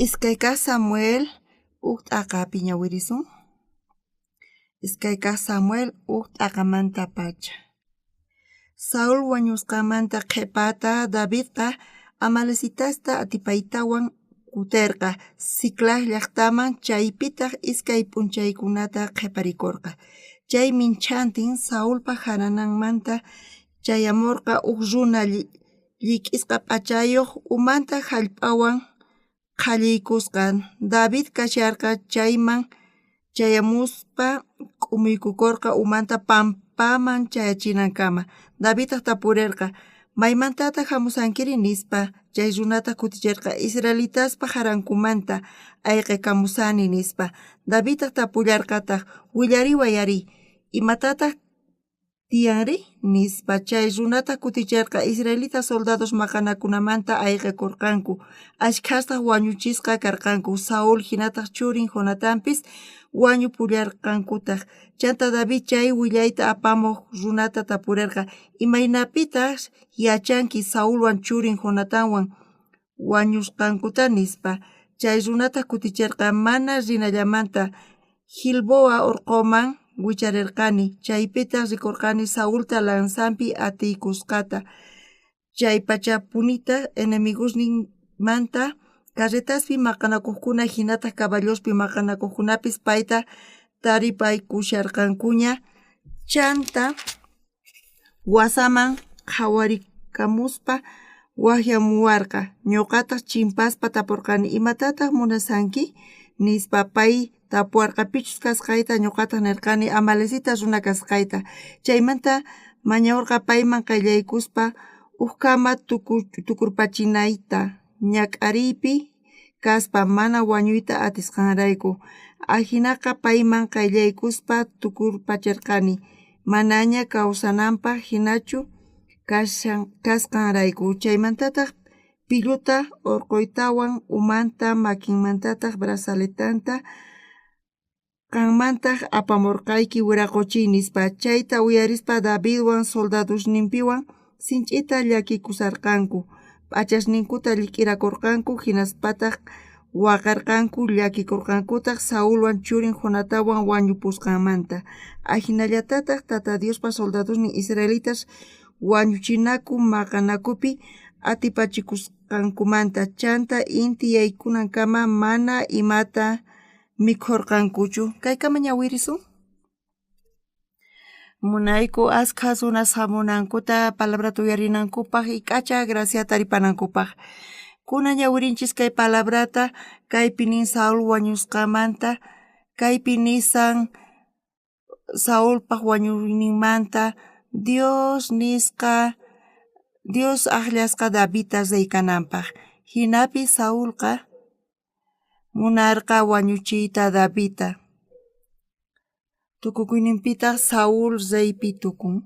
Iskay kaj Samuel uj t'aqapi ñawirisun. Iskay kaj Samuel uj t'aqamantapacha. Saúl wañusqanmanta qhepata Davidqa amalecitasta atipaytawan kuterqa Siclag llajtaman, chaypitaj iskay p'unchaykunata qheparikorqa. Chay minchhantin Saulpa jarananmanta chayamorqa uj runa llik'isqa p'achayoj, umanta jallp'awan qhalliykusqa. David kasharqa chayman chayamuspa k'umuykukorqa umanta pampaman chayachinankama. Davidtaj tapurerqa: Maymantataj jamusankiri? nispa. Chay runataj kuticherqa: Israelitaspa jarankumanta ayqekamusani, nispa. Davidtaj tapullarqataj: Willariway ari, imatataj tiyanri? nispa. Chay runataj kuticherqa: Israelita soldados maqanakunamanta ayqekorqanku, ashkhastaj wañuchisqa karqanku. Saúl jinataj churin Jonatanpis wañupullarqankutaj. Chantá David chay willayta apamoj runata tapurerqa: Imaynapitaj yachanki Saulwan churin Jonatanwan wañusqankuta? nispa. Chay runataj kuticherqa: Mana rinallamanta Gilboa orqoman wicharerqani, chaypitaj rikorqani Saulta lanzanpi atiykusqata. Chaypachapunitaj enemigosninmanta carretaspi maqanakojkuna jinataj caballospi maqanakojkunapis payta taripaykusharqankuña. Chantá wasaman qhawarikamuspa wajyamuwarqa. Ñoqataj chimpaspa taporqani: Imatataj munashanki? nispa. Pay tapuwarqa pichus kasqayta, ñoqataj nerqani amalecita runa kasqayta. Chaymanta mañawarqa payman qayllaykuspa ujkama tukurpachinayta, ñak'ariypi kaspa mana wañuyta atisqanrayku. Ajinaqa payman qayllaykuspa tukurpacherqani, manaña kawsananpaj jinachu kasqanrayku. Chaymantataj pilluta orqhoytawan umanta, makinmantataj brazaletanta qanmantaj apamorqayki, wiraqochiy, nispa. Chayta uyarispa Davidwan soldadosninpiwan sinch'ita llakikusharqanku, p'achasninkuta llik'irakorqanku, jinaspataj waqarqanku, llakikorqankutaj Saulwan churin Jonatanwan wañupusqanmanta. Ajinallatataj Tata Diospa soldadosnin israelitas wañuchinaku maqanakupi atipachikusqankumanta. Chantá inti yaykunankama mana imata mikhorqankuchu. Kaykama ñawirisun. Munayku askha runas jamunankuta palabrata uyarinankupaj y k'acha graciata taripanankupaj. Kunan ñawirinchis kay palabrata, kaypi nin Saúl wañusqanmanta, kaypi nisan Saulpaj wañuyninmanta, Dios nisqa, Dios ajllasqa Davidta rey kananpaj. Jinapi Saulqa munarqa wañuchiyta Davidta. Tukukuyninpitaj Saúl reypi tukun.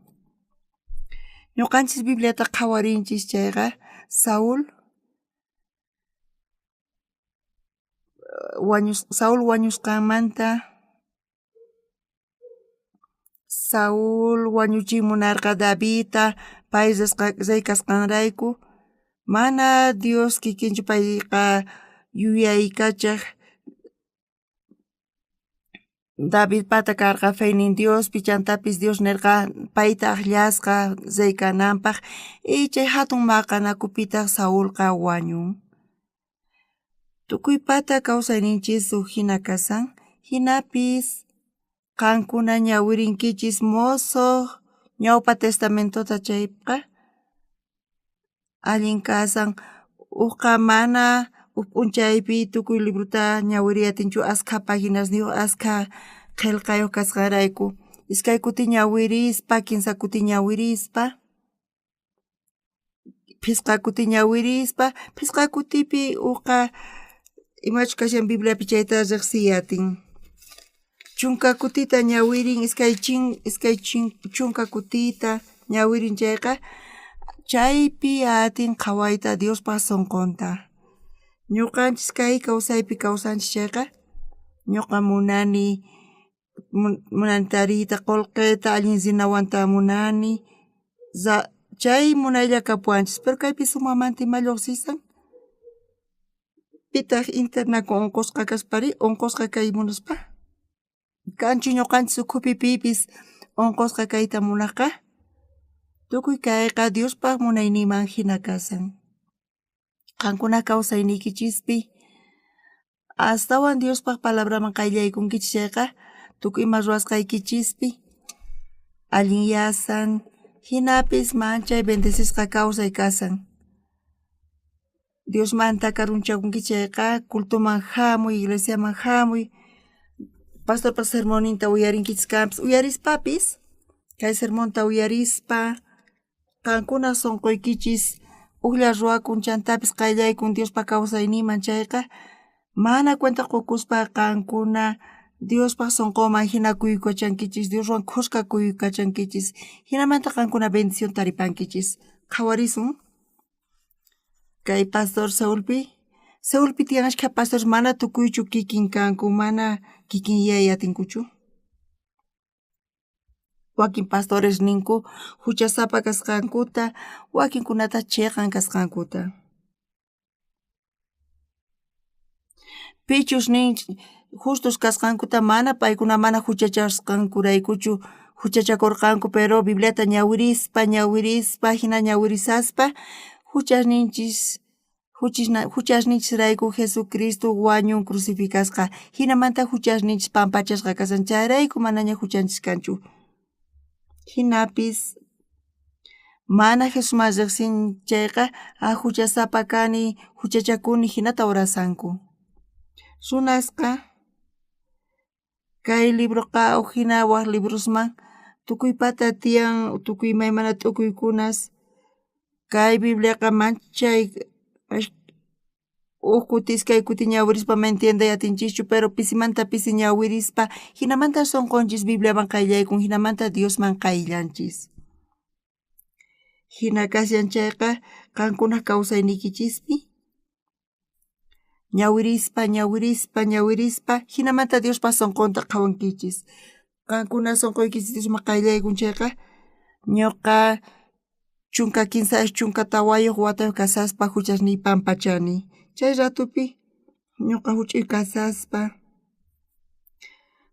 Ñoqanchis Bibliata qhawarinchis chayqa Saúl Saúl wañusqanmanta Saúl wañuchiy munarqa Davidta pay rey kasqanrayku mana Dios kikinchu payqa yuyaykachaj Davidpata karqa feynin Diospi, chantapis Dios nerqa payta ajllasqa rey kananpaj y chay jatun maqanakupitaj Saulqa wañun. Tukuypata kawsayninchis uj jina kasan, jinapis qankuna ñawirinkichis mosoj ñawpa testamentota chayqa allin kasan. Ujqa mana uj p'unchaypi tukuy librota ñawiriy atinchu askha paginasniyoj, askha qhelqayoj kasqanrayku. Iskay kuti ñawirispa, kinsa kuti ñawirispa, phisqa kuti ñawirispa, phisqa kutipi ujqa imachus kashan Bibliapi chayta rejsiy atin. Chunka kutita ñawirin, iskay chunka kutita ñawirin chayqa, chaypi atin qhawayta Diospa sonqonta. Ñuqanchis kay kawsaypi kawsanchis chayqa, ñuqa munani munani tariyta qolqeta allin rinawanta munani, chay munaylla kapuwanchis, pero kaypi sumajmanta ima llojsisan. Pitaj internakun onqosqa kaspari? Onqosqa kay munaspa? Kanchu ñuqanchis ukhupi pipis onqosqa kayta munajqa? Tukuy kayqa Diospaj munayninman jina kashan. Qankuna kawsayniykichispi astawan Diospaj palabraman qayllaykunkichis chayqa, tukuy ima ruwasqaykichispi allinyasan, jinapis manchay bendecisqa kawsay kashan. Diosmanta karunchakunki chayqa cultoman jamuy, iglesiaman jamuy, pastorpa sermonninta uyarinkichis kanpis, uyarispapis kay sermonta uyarispa qankuna sonqoykichis ujlla ruwakun chantapis qayllaykun Diospa kawsayninman chayqa mana cuenta qokuspa qankuna Diospaj sonqonman jina kuykachankichis, Dioswan khuska kuykachankichis, jinamanta qankuna bendición taripankichis. Qhawarisun kay pastor Saulpi. Saulpi tiyan ashkha pastores mana tukuychu kikin kanku, mana kikin yuyay atinkuchu. Wakin pastores ninku juchasapa kasqankuta, wakinkunataj cheqan kasqankuta. Pichus nin justos kasqankuta mana paykuna mana juchachasqankuraykuchu juchachakorqanku, pero Bibliata ñawirispa, ñawirispa, jina ñawirisaspa juchasninchis juchasninchisrayku Jesucristo wañun crucificasqa, jinamanta juchasninchis pampachasqa kashan, chayrayku manaña juchanchis kanchu. Jinapis mana Jesusman rejsin chayqa, ah juchasapa kani, juchachakuni jinata orasanku. Runasqa kay libroqa uj jina waj librosman tukuypata tiyan tukuy imaymana t'ukuykunas. Kay Bibliaqa manchay uj kuti iskay kuti ñawirispa mana entiendey atinchischu, pero pisimanta pisi ñawirispa jinamanta sonqonchis Bibliaman qayllaykun, jinamanta Diosman qayllanchis. Jina kashan chayqa qankunaj kawsayniykichispi ñawirispa, ñawirispa, ñawirispa jinamanta Diospa sonqonta qhawankichis. Qankuna sonqoykichis Diosman qayllaykun chayqa ñoqa 13 14 watayoj kashaspa juchasniy pampachani. Chay ratopi ñoqa juch'uy kashaspa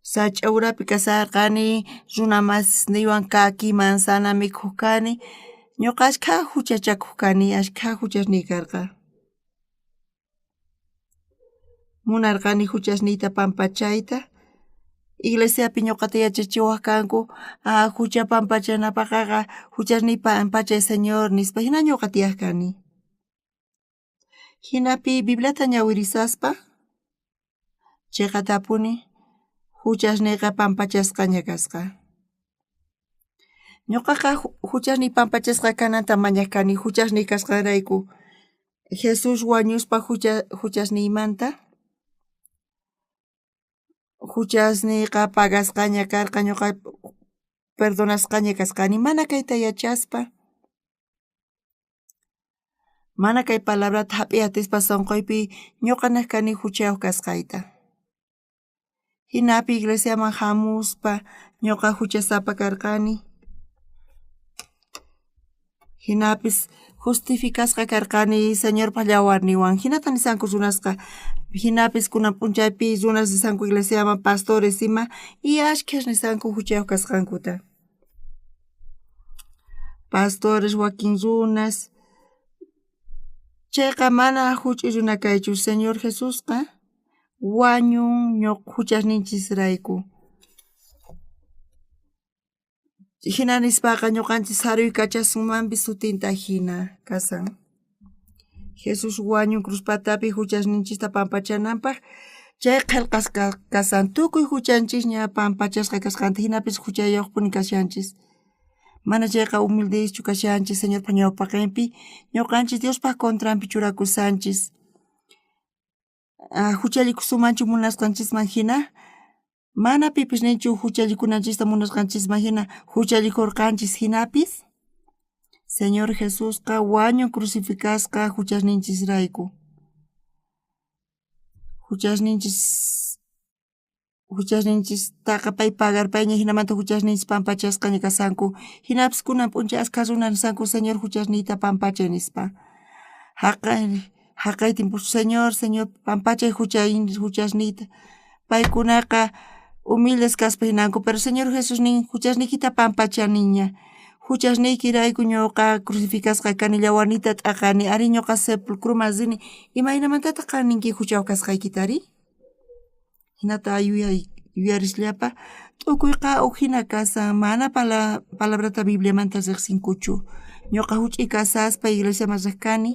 sach'a urapi kasharqani, runa masisniywan kaki manzana mikhoj kani, ñoqa ashkha juchachakoj kani, ashkha juchasniy karqa. Munarqani juchasniyta pampachayta, iglesiapi ñoqata yachachiwaj kanku, ah jucha pampachanapajqa juchasniy pampachay Señor nispa, jina ñoqa tiyaj kani. Jinapi Bibliata ñawirisaspa cheqatapuni juchasniyqa pampachasqaña kasqa. Ñoqaqa juchasniy pampachasqa kananta mañaj kani juchasniy kasqanrayku. Jesús wañuspa juchasniymanta juchasniyqa pagasqaña karqa, ñoqa perdonasqaña kasqani, mana kayta yachaspa, mana kay palabrata jap'iy atispa sonqoypi ñoqa nej kani juchayoj kasqayta. Jinapi iglesiaman jamuspa ñoqa juchasapa karqani. Jinapis justificasqa karqani Señorpa llawarninwan. Jinata nisanku runasqa. Jinapis kunan p'unchaypi runas nisanku iglesiaman pastores ima y ashkhas nisanku juchayoj kasqankuta. Pastores wakin runas chayqa mana juch'uy runa kaychu. Señor Jesusqa wañun juchasninchisrayku. Jina nispaqa ñoqanchis saruykachasunmanpis sutinta jina kasan. Jesús wañun cruz patapi juchasninchista pampachananpaj, chay qhelqasqa kasan tukuy juchanchisña pampachasqa kasqanta, jinapis juchayojpuni kashanchis. Mana chayqa humildeschu kashanchis Señorpa ñawpaqenpi, ñoqanchis Diospa contranpi churakushanchis. Juchallikusunmanchu munasqanchisman jina? Mana pipis ninchu juchallikunanchista munasqanchisman jina juchallikorqanchis jinapis Señor Jesusqa wañun crucificasqa juchasninchisrayku. Juchasninchis juchasninchistaqa pay pagarpayña jinamanta juchasninchis pampachasqaña kashanku. Jinapis kunan p'unchay ashkha runas nisanku Señor juchasniyta pampachay nispa. Jaqay Jaqay tiempo, Señor, Señor, pampachay juchasniyta. Paykunaqa humildes kaspa jinanku, pero Señor Jesús nin, juchasniykita pampachaniña. Juchasniykirayku ñuqa crucificasqa kani, llawarniyta t'aqani, ari ñuqa sepulcroman rini. Imaynamantataq qan ninki juchayuq kasqaykitari? Jinata yuyarisllapa, t'ukuyqa uj jina kasan, mana palabrata Bibliamanta riqsinkuchu. Ñuqa juch'iy kasaspa iglesiaman riq kani.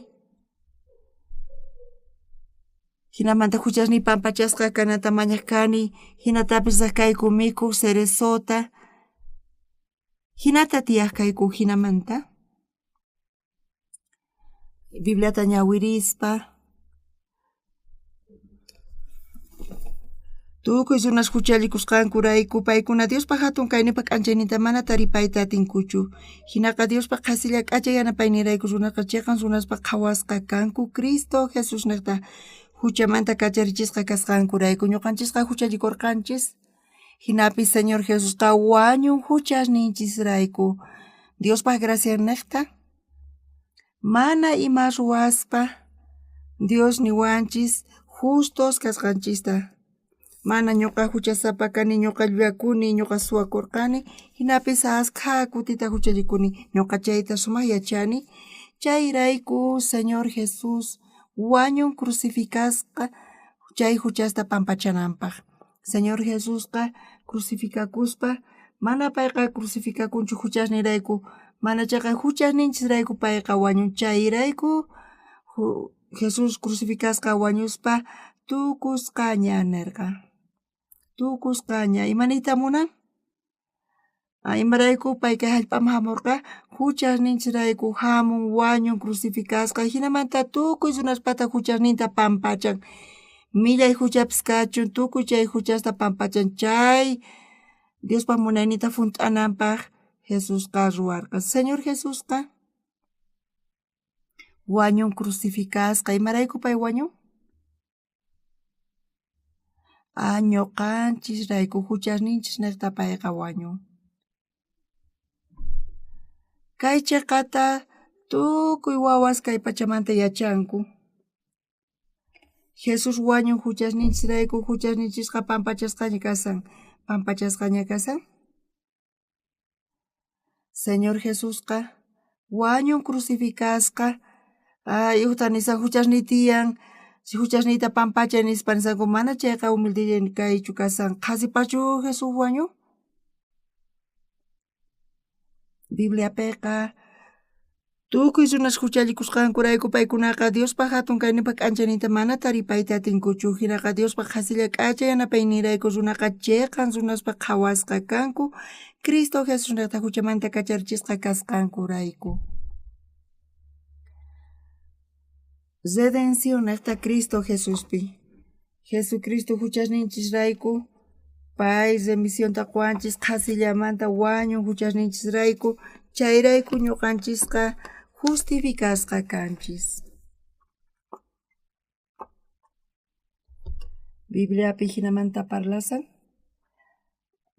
Jinamanta juchasniy pampachasqa kananta mañaq kani, jinatapis riq kayku mikhuq cerezota. Jinata tiyaq kayku jinamanta. Bibliata ñawirispa. Tukuy runas juchallikusqankurayku paykuna Diospa jatun kayninpa k'anchayninta mana taripayta atinkuchu. Jinaqa Diospa qhasilla k'acha yanapaynirayku runaqa cheqan runaspa qhawasqa kanku Cristo Jesusnejta juchamanta kacharichisqa kasqankurayku. Ñuqanchisqa juchallikurqanchis. Jinapis Señor Jesusqa wañun juchasninchisrayku. Diospa graciannejta mana ima ruwaspa Dios niwanchis justos kasqanchista. Mana ñuqa juchasapa kani, ñuqa llullakuni, ñuqa suwakurqani, jinapis askha kutita juchallikuni, ñuqa chayta sumaq yachani. Chayrayku Señor Jesús wañun crucificasqa chay juchasta pampachananpaq. Señor Jesusqa crucificakuspa, mana payqa crucificakunchu juchasnirayku, mana chayqa juchasninchisrayku payqa wañun. Chayrayku Jesús crucificasqa wañuspa tukusqaña nerqa. Tukusqaña. Ima niyta munan? Imarayku pay kay jallp'aman jamurqa? Juchasninchisrayku jamun, wañun, crucificasqa, jinamanta tukuy runaspata juchasninta pampachan. Millay juchapis kachun, tukuy chay juchasta pampachan. Chay Diospa munayninta junt'ananpaq Jesusqa ruwarqa. Señor Jesusqa wañun crucificasqa. Imarayku pay wañun? Ñuqanchisrayku juchasninchisnejta payqa wañun. Kay cheqata tukuy wawas kay pachamanta yachanku. Jesús wañun juchasninchisrayku, juchasninchisqa pampachasqaña kasan. Pampachasqaña kasan. Señor Jesusqa wañun crucificasqa. Ay, ujta nisan juchasniy tiyan, si juchasniyta pampachay nispa nisanku, mana chayqa humilde kaychu kasan. Qhasipachu Jesús wañun? Bibliapiqa tukuy runas juchallikusqankurayku paykunaqa Diospa jatun kayninpa k'anchayninta mana taripayta atinkuchu. Jinaqa Diospa qhasilla k'acha yanapayninrayku runaqa cheqan runaspa qhawasqa kanku Cristo Jesusnejta juchamanta kacharichisqa kasqankurayku. Redención nejta Cristo Jesuspi. Jesucristo juchasninchisrayku pay remisionta quwanchis qhasillamanta wañun juchasninchisrayku, chayrayku ñuqanchisqa justificasqa kanchis. Bibliapi jinamanta parlasan.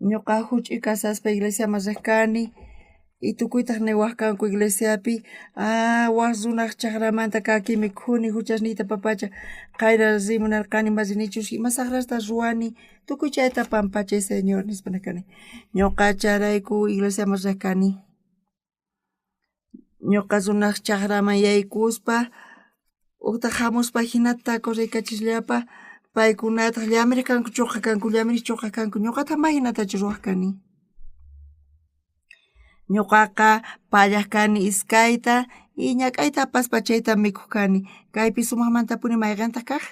Ñuqa juch'uy kasaspa iglesiaman riq kani y tukuytaq niwaq kanku iglesiapi, waj runaj chajramanta kaki mikhuni juchasniyta papacha, qayna rimunarqani ma rinichus ima sajrasta ruwani, tukuy chayta pampachay Señor nispa niq kani. Ñuqa chayrayku iglesiaman riq kani. Ñuqa runaj chajraman yaykuspa ujtaq jamuspa jinata correykachisllapa, paykunataq llamiriq kanku chuqa kanku, llamiriq chuqa kanku, ñuqataq ma jinatachu ruwaq kani. Ñuqaqa pallaq kani iskayta y ñak'ayta apaspa chayta mikhuq kani. Kaypi sumaqmantapuni mayqintaq kaq?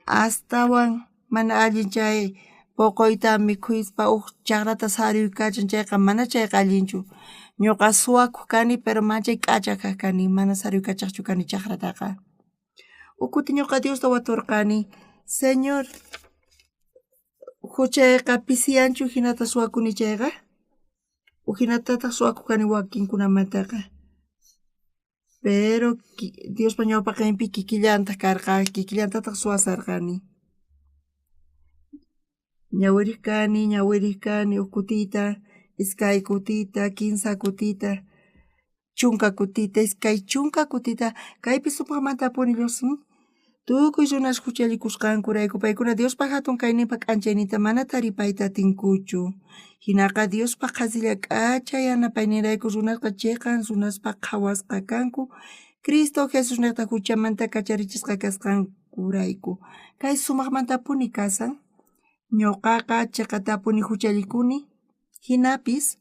Astawan mana allin chay poqoyta mikhuspa uj chajrata saruykachan chayqa mana chayqa allinchu. Ñuqa suwakuq kani pero manchay k'acha kaq kani, mana saruykachaqchu kani chajrataqa. Uj kuti ñuqa Diosta waturqani, Señor, juchayqa pisiyanchu jinata suwakuni chayqa? Ujinatataq suwakuq kani wakinkunamantaqa. Pero Diospa ñawpaqinpi kikillantaq karqa, kikillantataq suwasarqani. Ñawiriq kani, uj kutita, iskay kutita, kinsa kutita. Chunka kutita, 20 kutita, kaypi sumajmantapuni lluqsin. Tukuy runas juchallikusqankurayku paykuna Diospa hatun kayninpa k'anchayninta mana taripayta atinkuchu. Hinaqa Diospa qhasilla k'acha yanapayninrayku runasqa chiqan runaspa qhawasqa kanku Cristo Jesusnejta juchamanta kacharichisqa kasqankurayku. Kay sumajmantapuni kasan. Ñuqaqa chiqatapuni juchallikuni. Jinapis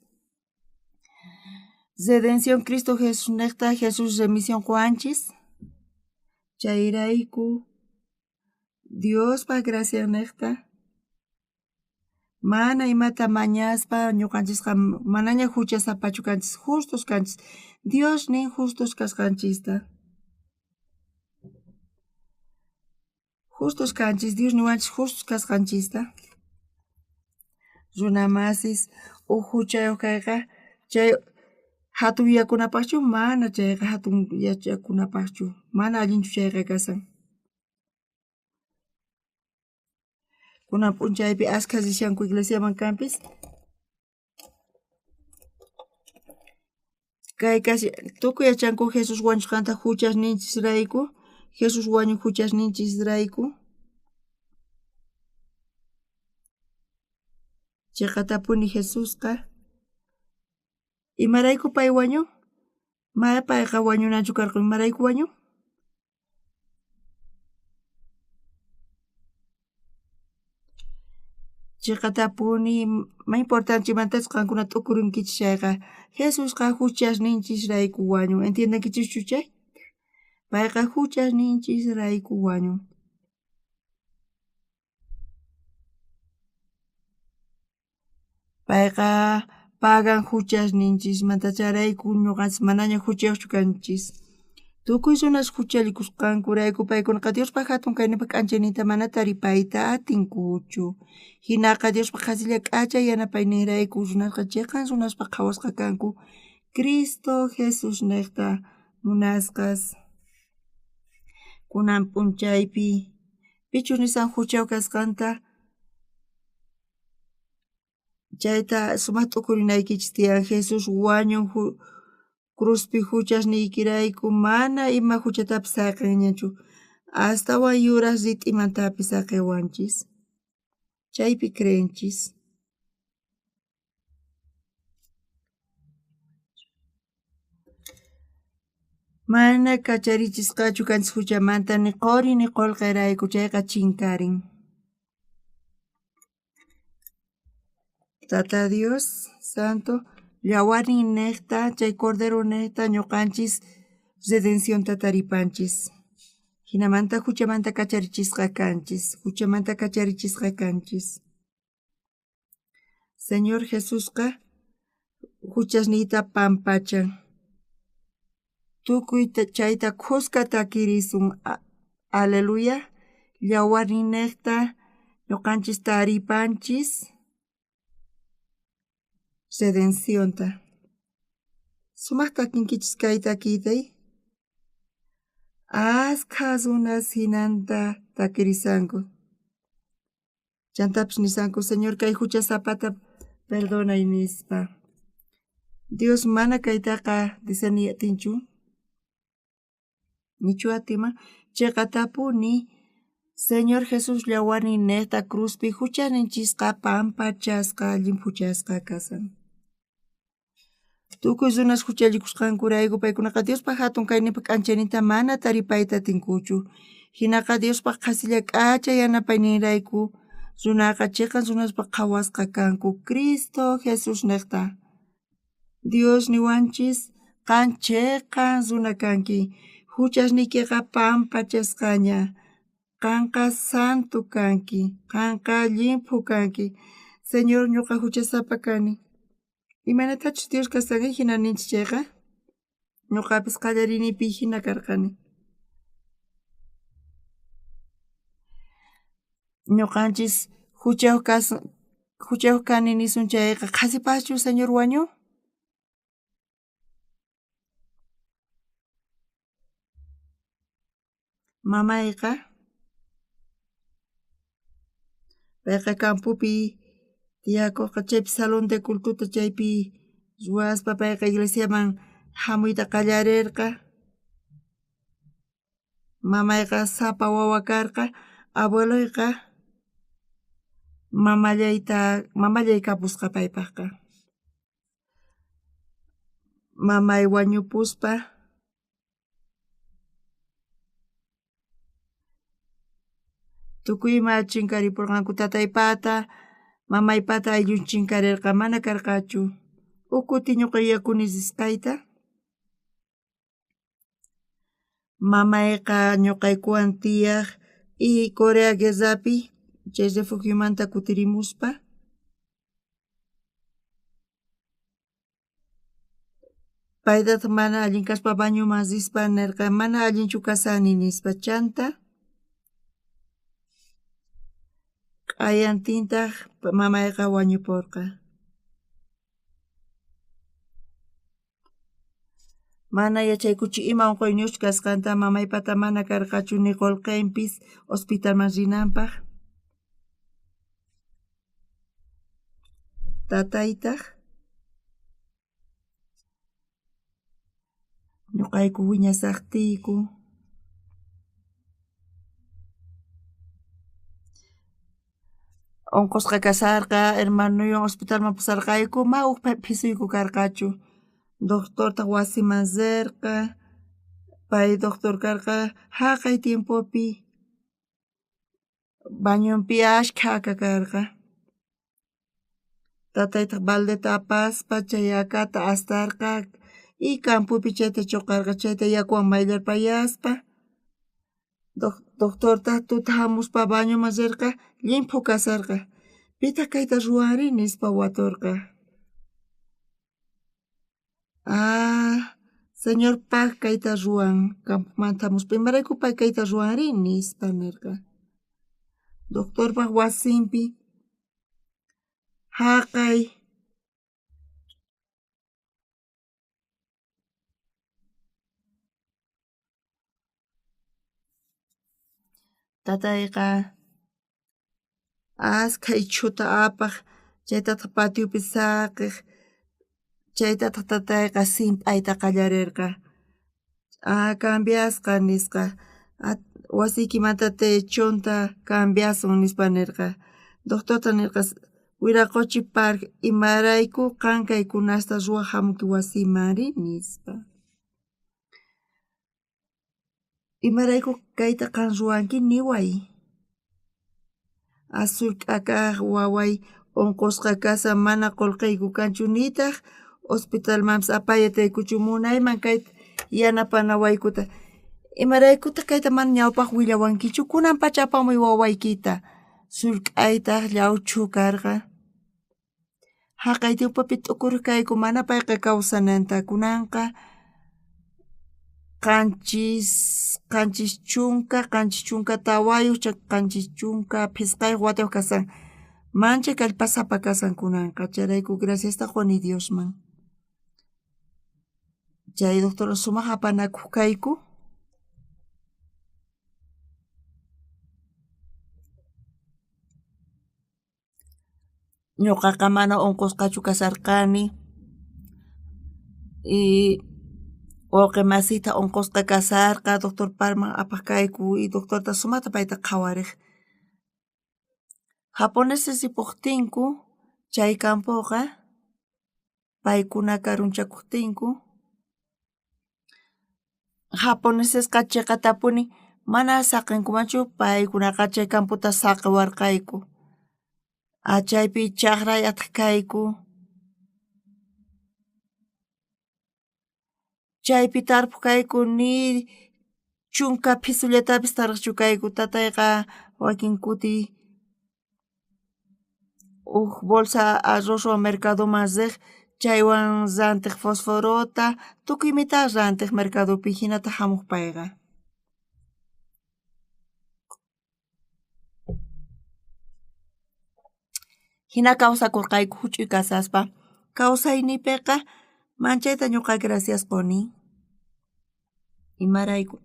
redención Cristo Jesusnejta Jesús remisión qowanchis. Chayrayku Diospa graciannejta mana imata mañaspa ñuqanchisqa manaña juchasapachu kanchis, justos kanchis. Dios nin justos kasqanchista. Justos kanchis, Dios niwanchis justos kasqanchista. Runa masis uj juchayuq kayqa chay hatun yuyakunapaqchu mana chayqa hatun yachakunapaqchu mana allinchu chayqa kasan. Kunan p'unchaypi askha rishanku iglesiaman kanpis. Kay kasi tukuy yachanku Jesús wañusqanta juchasninchisrayku, Jesús wañun juchasninchisrayku. Chiqatapuni Jesusqa imarayku pay wañun? Mana payqa wañunanchu karqa, imarayku wañun? Chiqatapuni may importanchemantachus qankuna t'ukurinkichis chayqa Jesusqa juchasninchisrayku wañun. ¿Entiendenkichischu chay? Payqa juchasninchisrayku wañun. Payqa pagan juchasninchismanta chayrayku ñuqanchis manaña juchayuqchu kanchis. Tukuy runas juchallikusqankurayku paykunaqa Diospa hatun kayninpa k'anchayninta mana taripayta atinkuchu. Hinaqa Diospa qhasilla k'acha yanapayninrayku runasqa chiqan runaspa qhawasqa kanku Cristo Jesusnejta munasqas. Kunan p'unchaypi pichus nisan juchayuq kasqanta chayta sumaq t'ukurinaykichis tiyan. Jesús wañun cruzpi juchasniykirayku mana ima juchatapis saqenñachu, astawan yuraj rit'imantapis saqewanchis. Chaypi creenchis. Mana kacharichisqachu kanchis juchamanta ni qori ni qullqirayku chayqa chinkarin. Tata Dios Santo llawarnin nejta chay Cordero nejta ñuqanchis redencionta taripanchis. Jinamanta juchamanta kacharichisqa kanchis, juchamanta kacharichisqa kanchis. Señor Jesusqa juchasniyta pampachan. Tukuy chayta khuska takirisun. Aleluya. Llawarninnejta ñuqanchis taripanchis redencionta. Sumaq takinkichis kay takiytay. Askha runas jinanta takirisanku. Chantapis nisanku, Señor kay juchasapata perdonay nispa. Dios mana kaytaqa discernir atinchu. Nichu atinman chiqatapuni Señor Jesús llawarninnejta cruzpi juchasninchisqa pampachasqa llimphuchasqa kasan. Tukuy runas juchallikusqankurayku paykunaqa Diospa hatun kayninpa k'anchayninta mana taripayta atinkuchu. Hinaqa Diospa qhasilla k'acha yanapayninrayku runaqa chiqan runaspa qhawasqa kanku Cristo Jesusnejta. Dios niwanchis qan chiqan runa kanki, juchasniykiqa pampachasqaña. Qanqa santo kanki, qanqa llimphu kanki. Señor ñuqa juchasapa kani. Imaynatachus Dios kasqanki jina ninchis chayqa, ñuqapis qallariynipi jina karqani. Ñuqanchis juchayuq kani nisun chayqa, qhasipaschu Señor wañun? Mamayqa payqa campopi tiyakuqqa chaypi salón de cultota chaypi ruwaspa payqa iglesiaman Jamuyta qallarerqa. Mamayqa sapa wawa karqa, abueloyqa mamallayta mamallay kapusqa paypajqa. Mamay wañupuspa tukuy ima chinkaripurqanku tataypata, mamaypata ayllun chinkarerqa mana karqachu. Uj kuti ñuqa yuyakuni risqayta. Mamayqa ñuqaykuwan tiyaq y Corea guerrapi chay refugiomanta kutirimuspa paytataq mana allin kaspa bañoman rispa nerqa mana allinchu kasani nispa chanta q'ayantintaq mamayqa wañuporqa. Mana yachaykuchu ima unquyniyuqchus kasqanta mamaypata mana karqachu ni qullqinpis hospitalman rinanpaq. Tataytaq ñuqayku wiñasaqtiyku Unqusqa kasharqa hermanoywan hospitalman pusarqayku ma uj phisuyku karqachu doctortaj wasiman rerqa pay doctor karqa jaqay tiempopi bañonpi ashkha aka karqa tataytaj baldeta apaspa chay akata astarqa y campopi chayta choqarqa chayta yakuwan mayllarpayaspa Doctortaj tuta jamuspa bañoman rerqa llimphu kasharqa. Pitaj kayta ruwanri? nispa watorqa. Ah, señor Park kayta ruwan campomanta jamuspa. Imarayku pay kayta ruwanri? nispa nerqa. Doctorpaj wasinpi jaqay Tatayqa askha ichhuta apaj, chaytataj patiopi saqej, chaytataj tatayqa simp'ayta qallarerqa. Ah, cambiasqa nisqa, wasiykimanta techonta cambiasun nispa nerqa. Doctortaj nerqa wiraqochi Park imarayku qan kaykunasta ruwaj jamunki wasiymanri nispa. Imarayku kayta qan ruwanki niway. Azul k'akaj waway unqusqa kashan mana qullqiyku kanchu nitaj hospitalmanpis apay atiykuchu munayman kayta yanapanawaykuta. Imaraykutaj kayta mana ñawpaj willawankichu kunanpacha apamuy wawaykita. Sullk'aytaj llawchu karqa. Jaqay tiempopi t'ukurej kayku mana payqa kawsananta kunanqa qanchis 70, 74, 75 watayoj kashan manchay kallpasapa kashan kunanqa chayrayku graciasta qoni Diosman. Chay doctorwan sumaj apanakoj kayku. Ñuqaqa mana unqusqachu kasharqani y wawqi masiyta unqusqa kasharqa doctor Parkman apaj kayku y doctortaj sumajta payta qhawarej. Japoneses ripojtinku chay campoqa paykuna karunchakojtinku japonesesqa cheqatapuni mana saqenkumanchu paykunaqa chay campota saqewarqayku. Chaypi chajray atej kayku. Chaypi tarpoj kayku ni chunka phisullatapis tarejchu kayku tatayqa wakin kuti uj bolsa arrozwan mercadoman rej chaywan rantej fosforota tukuy imita rantej mercadopi jinata jamoj payqa. Jina kawsakorqayku juch'uy kasaspa kawsayniypeqa manchayta ñoqa gracias qoni. Imarayku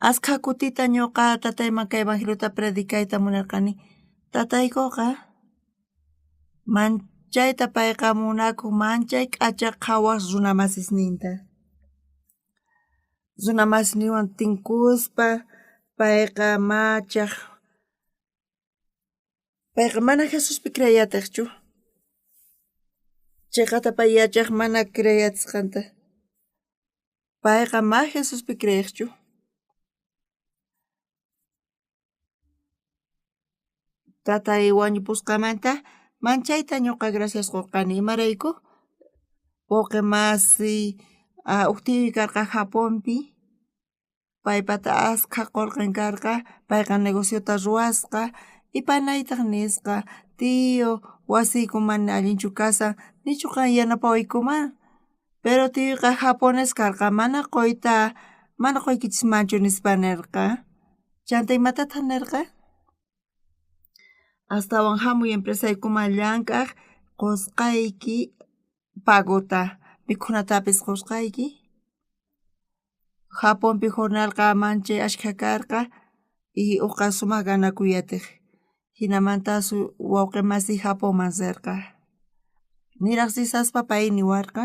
askha kutita ñoqa tatayman kay evangeliota predicayta munarqani tataykoqa. Manchayta payqa munakoj, manchay k'acha qhawaj runa masisninta. Runa masisninwan tinkuspa payqa machaj. Payqa mana Jesuspi creey atejchu. Cheqata pay yachaj mana creey atisqanta. Payqa ma Jesuspi creejchu. Tatay wañupusqamanta manchayta ñuqa gracias qurqani imarayku wawqi masiy uj tiyuy karqa Japonpi paypata askha qullqin karqa payqa negociota ruwasqa y panaytaq nisqa tiyo wasiyku mana allinchu kashan nichu qan yanapawaykuman pero tiyuyqa japones karqa mana quyta mana quykichismanchu nispa nerqa chanta imatataq nerqa astawan jamuy empresaykuman llank'aj qusqayki pagota mikhunatapis qusqayki. Japonpi jornalqa manchay ashkha karqa y uqa sumaj ganakuy atej jinamanta wawqi masiy Japonman rerqa niraj risaspa pay niwarqa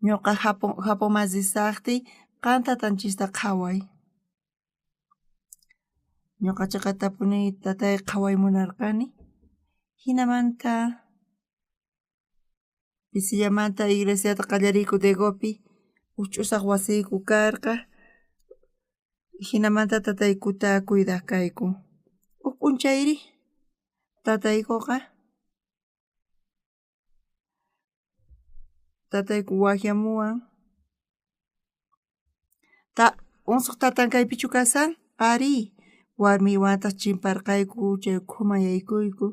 ñuqa Japonman risajtiy qan tatanchista qhaway. Ñuqa cheqatapuni tatay qhaway munarqani jinamanta pisillamanta iglesiata qallariyku Degopi uj ch'usaj wasiyku karqa jinamanta tataykuta cuidaj kayku. Uj p'unchayri tataykuqa tatayku wajyamuwan unsuq tatan kaypichu kashan arí warmiywantaq chimparqayku chay ukhuman yaykuyku.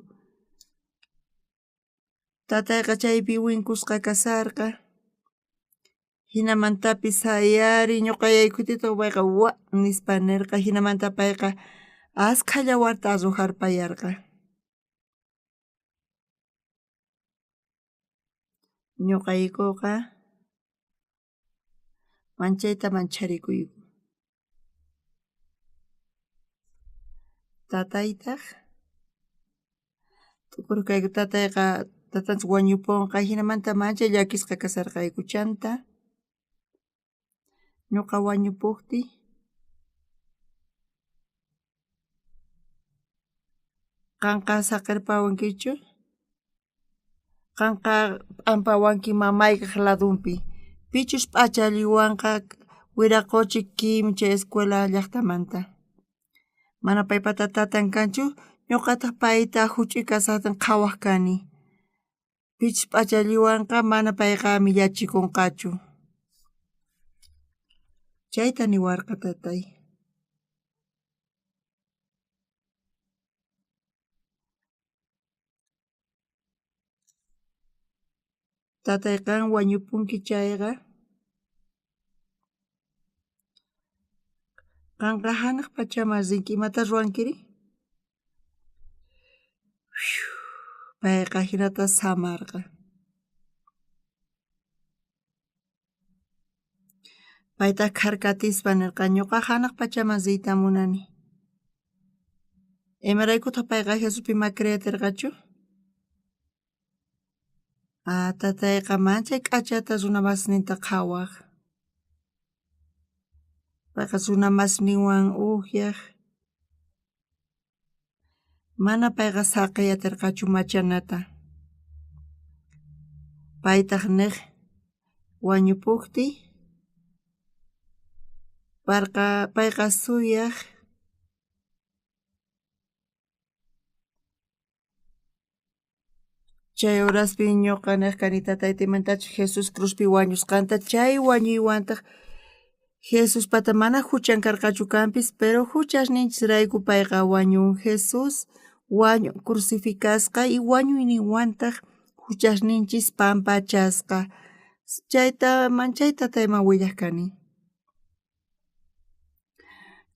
Tatayqa chaypi winkusqa kasharqa jinamantapis sayari ñuqa yaykutiytaq payqa wa nispa nerqa jinamanta payqa askha yawarta arrojarpayarqa. Ñuqaykuqa manchayta mancharikuyku. Tataytaq t'ukurej kayku tatayqa tatanchis wañuponqa jinamanta manchay llakisqa kasharqayku chanta ñuqa wañupojtiy qanqa saqerpawankichu qanqa p'ampawanki mamaykej ladonpi pichus p'achalliwanqa wiraqochi Kim chay escuela llajtamanta mana paypata tatan kanchu ñuqataq payta juch'uy kashajtin qhawaj kani pichus p'achalliwanqa mana payqa millachikonqachu. Chayta niwarqa tatay. Tatay qan wañupunki chayqa qanqa janaj pachaman rinki imata ruwankiri payqa jinata samarqa. Paytaj kharkatispa nerqa ñuqa janaj pachaman riyta munani. Imaraykutaq payqa Jesuspi ma creey aterqachu? Tatayqa manchay k'achata runa masisninta qhawaj. Payqa runa masisninwan ujyaj. Mana payqa saqey aterqachu machanata. Paytaj nej wañupojtiy payqa suyaj chay horaspi ñuqa nej kani tatayta imantachus Jesús cruzpi wañusqanta chay wañuywantaj Jesuspata mana juchan karqachu kanpis pero juchasninchisrayku payqa wañun Jesús wañun crucificasqa y wañuyninwantaj juchasninchis pampachasqa. Chayta manchay tatayman willaj kani.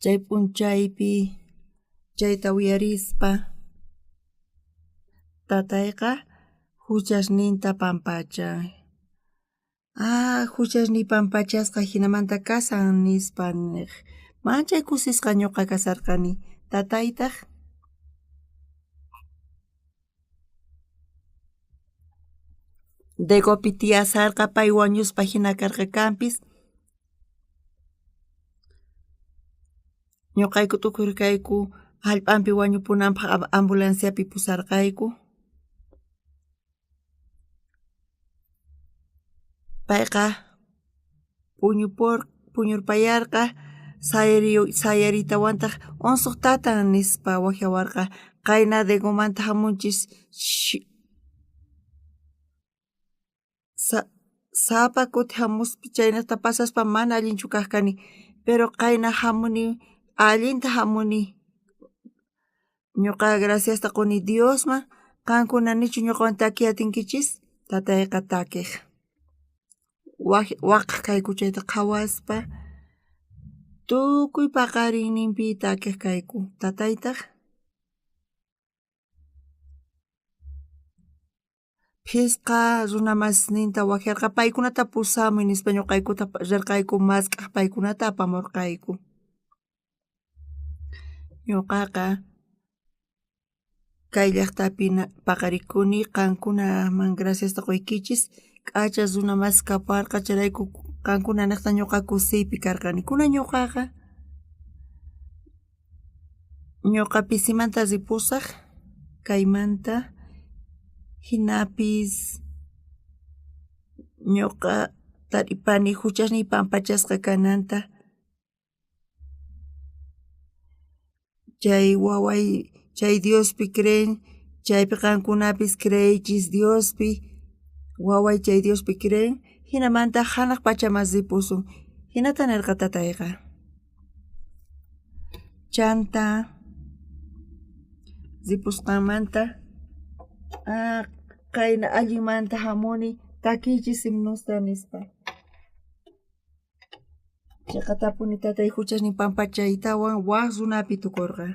Chay p'unchaypi chayta uyarispa tatayqa juchasninta pampachan. Juchasniy pampachasqa jinamanta kashan nispa nej. Manchay kusisqa ñuqa kasharqani tataytaj Degopi tiyasharqa pay wañuspa jina karqa kanpis. Ñoqayku tukurqayku jallp'anpi wañupunanpaj ambulanciapi pusarqayku. Payqa puñurpayarqa sayariytawantaj onqoj tatan nispa wajyawarqa qayna Degomanta jamunchis Sapa kuti jamuspa chaynejta pasaspa mana allinchu kaj kani, pero qayna jamuni allinta jamuni. Ñoqa graciasta qoni Diosman, qankuna nichu ñoqawan takiy atinkichis? Tatayqa takej. Waqaj kayku chayta qhawaspa, tukuy paqarinninpi takej kayku. Tataytaj Phisqa runa masisninta wajyarqa paykunata pusamuy nispa ñoqaykuta rerqayku mask'aj paykunata apamorqayku. Ñoqaqa kay llajtapi paqarikuni qankunaman graciasta qoykichis k'acha runa masi kapuwarqa chayrayku qankuna nejta ñoqa kusiypi karqani. Kunan ñoqaqa Ñoqa pisimanta ripusaj kaymanta, jinapis ñoqa taripani juchasniy pampachasqa kananta, chay waway chay Diospi creen chaypi qankunapis creeychis Diospi, waway chay Diospi creen, jinamanta janaj pachaman ripusun. Jinata nerqa tatayqa. Chanta ripusqanmanta qayna allinmanta jamuni takiychis himnosta nispa. Cheqatapuni tatay juchasnin pampachaytawan waj runapi tukorqa.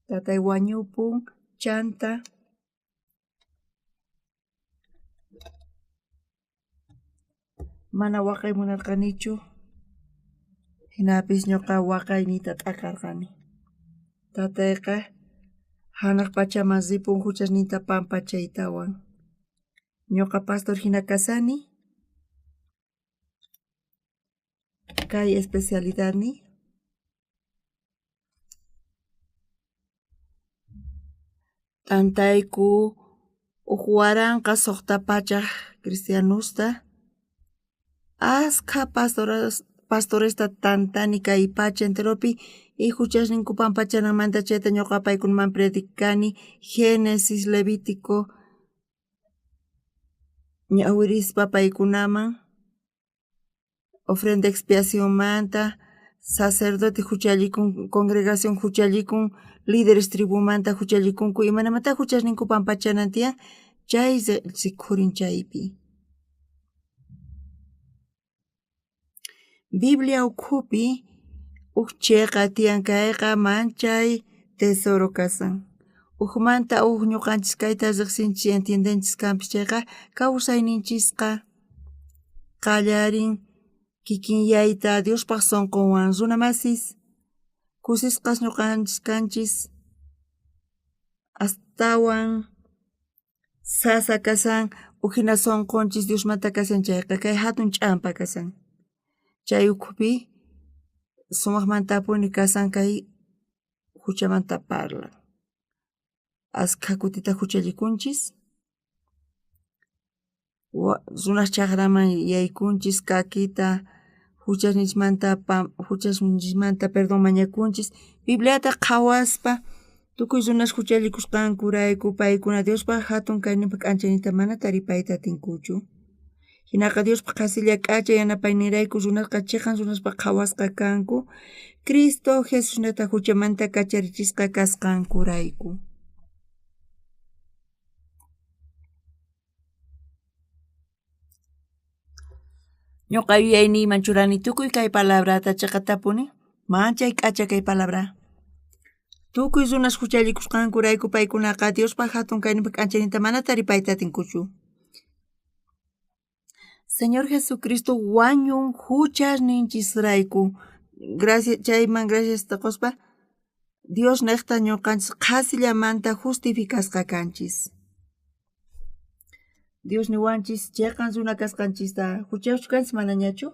Tatay wañupun chanta Mana waqay munarqanichu, jinapis ñoqa waqayniyta t'akarqani. Tatayqa janaj pachaman ripun juchasninta pampachaytawan. Ñoqa pastor jina kashani, kay especialidadniy. T'antayku uj 1600 cristianosta, ashkha pastoresta tantani kay pacha enteropi y juchasninku pampachananmanta chayta ñoqa paykunaman predicani Génesis, Levítico ñawirispa paykunaman ofrenda expiacionmanta, sacerdote juchallikun, congregación juchallikun, líderes tribumanta juchallikunku, imaynamantá juchasninku pampachanan tiyan, chay rikhurin chaypi. Biblia ukhupi uj cheqa tiyan kayqa manchay tesoro kashan. Ujmanta uj ñoqanchis kayta rejsinchis entiendenchis kanpis chayqa kawsayninchisqa qallarin kikinyayta Diospaj sonqonwan runa masis kusisqas ñoqanchis kanchis astawan sasa kashan ujina sonqonchis Diosmanta kashan chayqa kay jatun ch'ampa kashan chay ukhupi sumajmantapuni kashan kay juchamanta parlan. Askha kutita juchallikunchis, runaj chajraman yaykunchis kakita juchasninchikmanta perdón mañakunchis, Bibliata qhawaspa tukuy runas juchallikusqankurayku paykuna Diospaj jatun kayninpa k'anchayninta mana taripayta atinkuchu. Jinaqa Diospaj qhasilla k'acha yanapayninrayku runasqa cheqan runaspaj qhawasqa kanku, Cristo Jesusnejta juchamanta kacharichisqa kasqankurayku. Ñoqa yuyayniyman churani tukuy kay palabrata cheqatapuni, manchay k'acha kay palabra. Tukuy runas juchallikusqankurayku paykunaqa Diospa jatun kayninpa k'anchayninta mana taripayta atinkuchu. Señor Jesucristo wañun juchasninchisrayku. Gracias, chayman graciasta qospa Dios nejta ñoqanchis qhasillamanta justificasqa kanchis. Dios niwanchis cheqan runa kasqanchista, huchayuqchu kanchis manañachu?